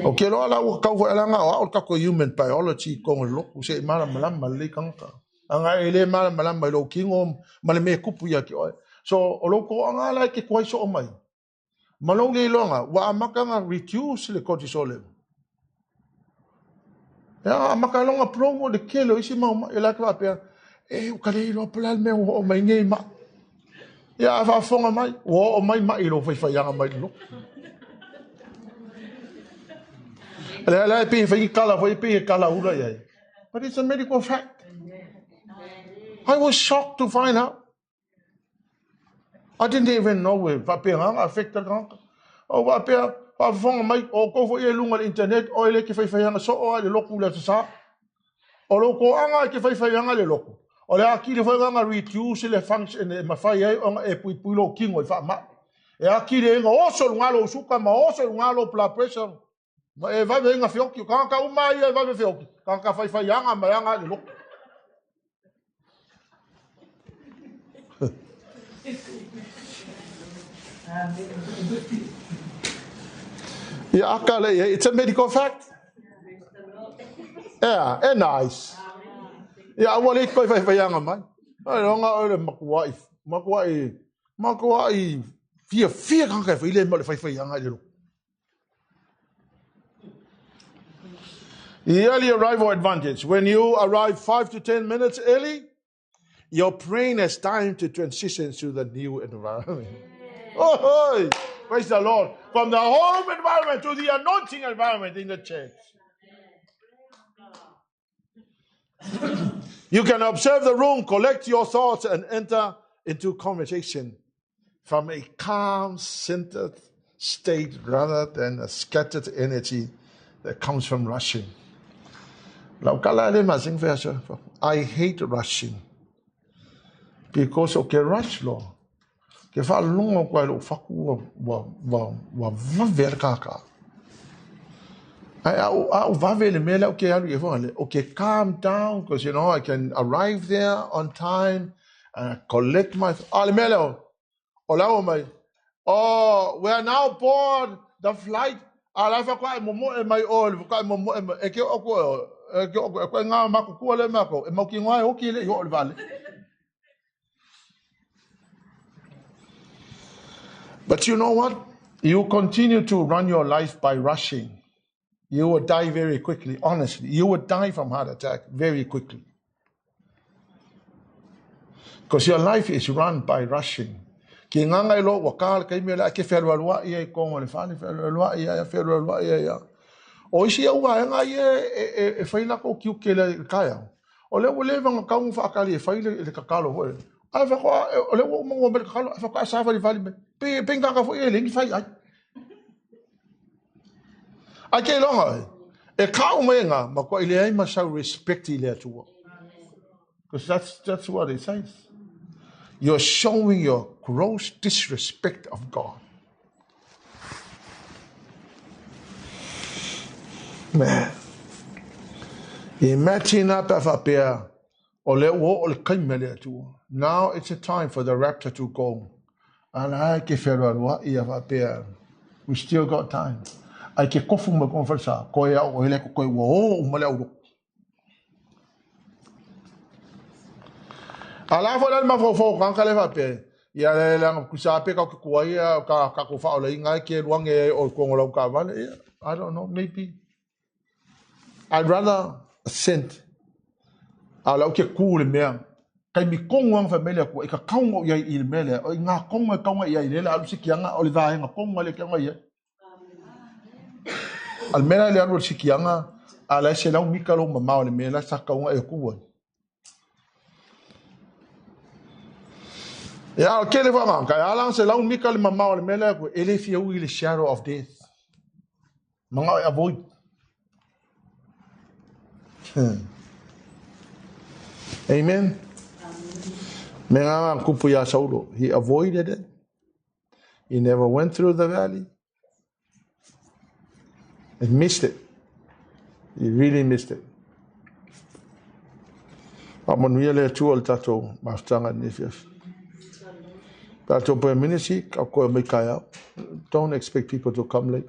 O ke loa la ua kau whaelanga o ao kako human biology kongo loku se mala malama le kangaka. Anga e le mala malama i lo kingo ma le me kupu ia ki oe. So o loko anga la ke kuai so o mai. Malo le longa, wa amakanga reduce le cortisol level. Ya amaka longa promo le kelo isi mau ma e la ka pea. E u ka le lo pala me o mai nei ma. Ia, a faafofoga mai, ua oo mai ma'i i lou faifaiaga mai le lotu. Lea la e pei e fai ni tala foi, e pei e tala ula i ai. But it's a medical fact. I was shocked to find out. I didn't even know e faapena ona affect le tagata. O faapea, faafofoga mai, o outou foi e luga i le internet, o e le te faifaiaga soo lava i le lotu i le Aso Sa. O lou toaga e te faifaiaga i le lotu, o le atili foi lena ona reduce le function e mafai ai ona e puipui lou tino i faamai. E atili ai ona oso i luga lou suka ma oso i luga lou blood pressure ma e vave ai ona feoti. O tagata uma lava ia e vave feoti, tagata faifaiaga mai aga i le lotu. Ia aka le ia, it's a medical fact. Yeah, e nice. Ia aua le koe faifaiaga mai. Ai longa o le makuai, makuai, makuai fia fia kanga e fai le mo le faifaiaga i le lotu. The early arrival advantage. When you arrive 5 to 10 minutes early, your brain has time to transition to the new environment. Oh, hey. Praise the Lord. From the home environment to the anointing environment in the church. You can observe the room, collect your thoughts, and enter into conversation from a calm, centered state rather than a scattered energy that comes from rushing. I hate rushing because o ke rush lo ke whaalongo koe lo whaku wa wa wa wa vave le kaka. Ai au au vave le mea lea o ke alu i e whanga le okay calm down because you know I can arrive there on time and I collect my ah le mea lea o le ao mai oh we are now board the flight a la fa e momo e mai o le fa momo e e ke o ko e ke o ko e ngā makukua le mako e mau ki ngā e hoki le i o le vale. But you know what? You continue to run your life by rushing. You will die very quickly, honestly. You will die from heart attack very quickly. Because your life is run by rushing. Ki nganga i lo ua kā le kaimi le ake whealualua ia i kongo le whane whealualua ia ia whealualua ia ia. O isi au vaega ia e, e, e whai lako ki uke le kaea. O le ua leva ona tau whaakali e whai le, le kakalo foi. Ae whakoa, o le ua uma mai le kakalo, ae whakoa sa whali whali mai. Pe, pe ngaka foi e lengi whai ai. Ai ke longa e, e kau mai ngā, ma kua i le ai ma sau respect i le atua. Because that's what it says. You're showing your gross disrespect of God. Man. Imagine pe a faapea, o lea ua oo le taimi a le Atua. Now it's a time for the rapture to go. A la e ke whealualuaʻi a faapea, we still got time. Ai ke kofu mai kona falesa, koe au o hele ko koe ua o uma le au lotu. A la foi la le mafaufau o tagata lea faapea, ia le leaga kusa pe kau ke kuai ia ka ka ko whaola inga e ke luange e o kongo lau ka vale. Yeah, I don't know, maybe. I'd rather send. A lau ke kū le mea. Kai mi kongo anga whaimele aku, i ka kaunga o iai i le mea lea, o i ngā kongo e kaunga i ai le la alu sikianga, o le vaenga kongo le kaunga i ai. A le mea la le alu o le sikianga, a la e se lau mika lou mamao le mea la sa kaunga e ku ai. Ia, o kele wha ka ala se lau mika le mamao le mea la ku, e le fia ui le shadow of death. Manga e avoid. Amen. Me ngā kupu ia Saulo. He avoided it. He never went through the valley. He missed it. He really missed it. Faamanuia le Atua i le tatou mafutaga i lenei afiafi. Tatou prayer ministry, ka koe mai kaeao. Don't expect people to come late.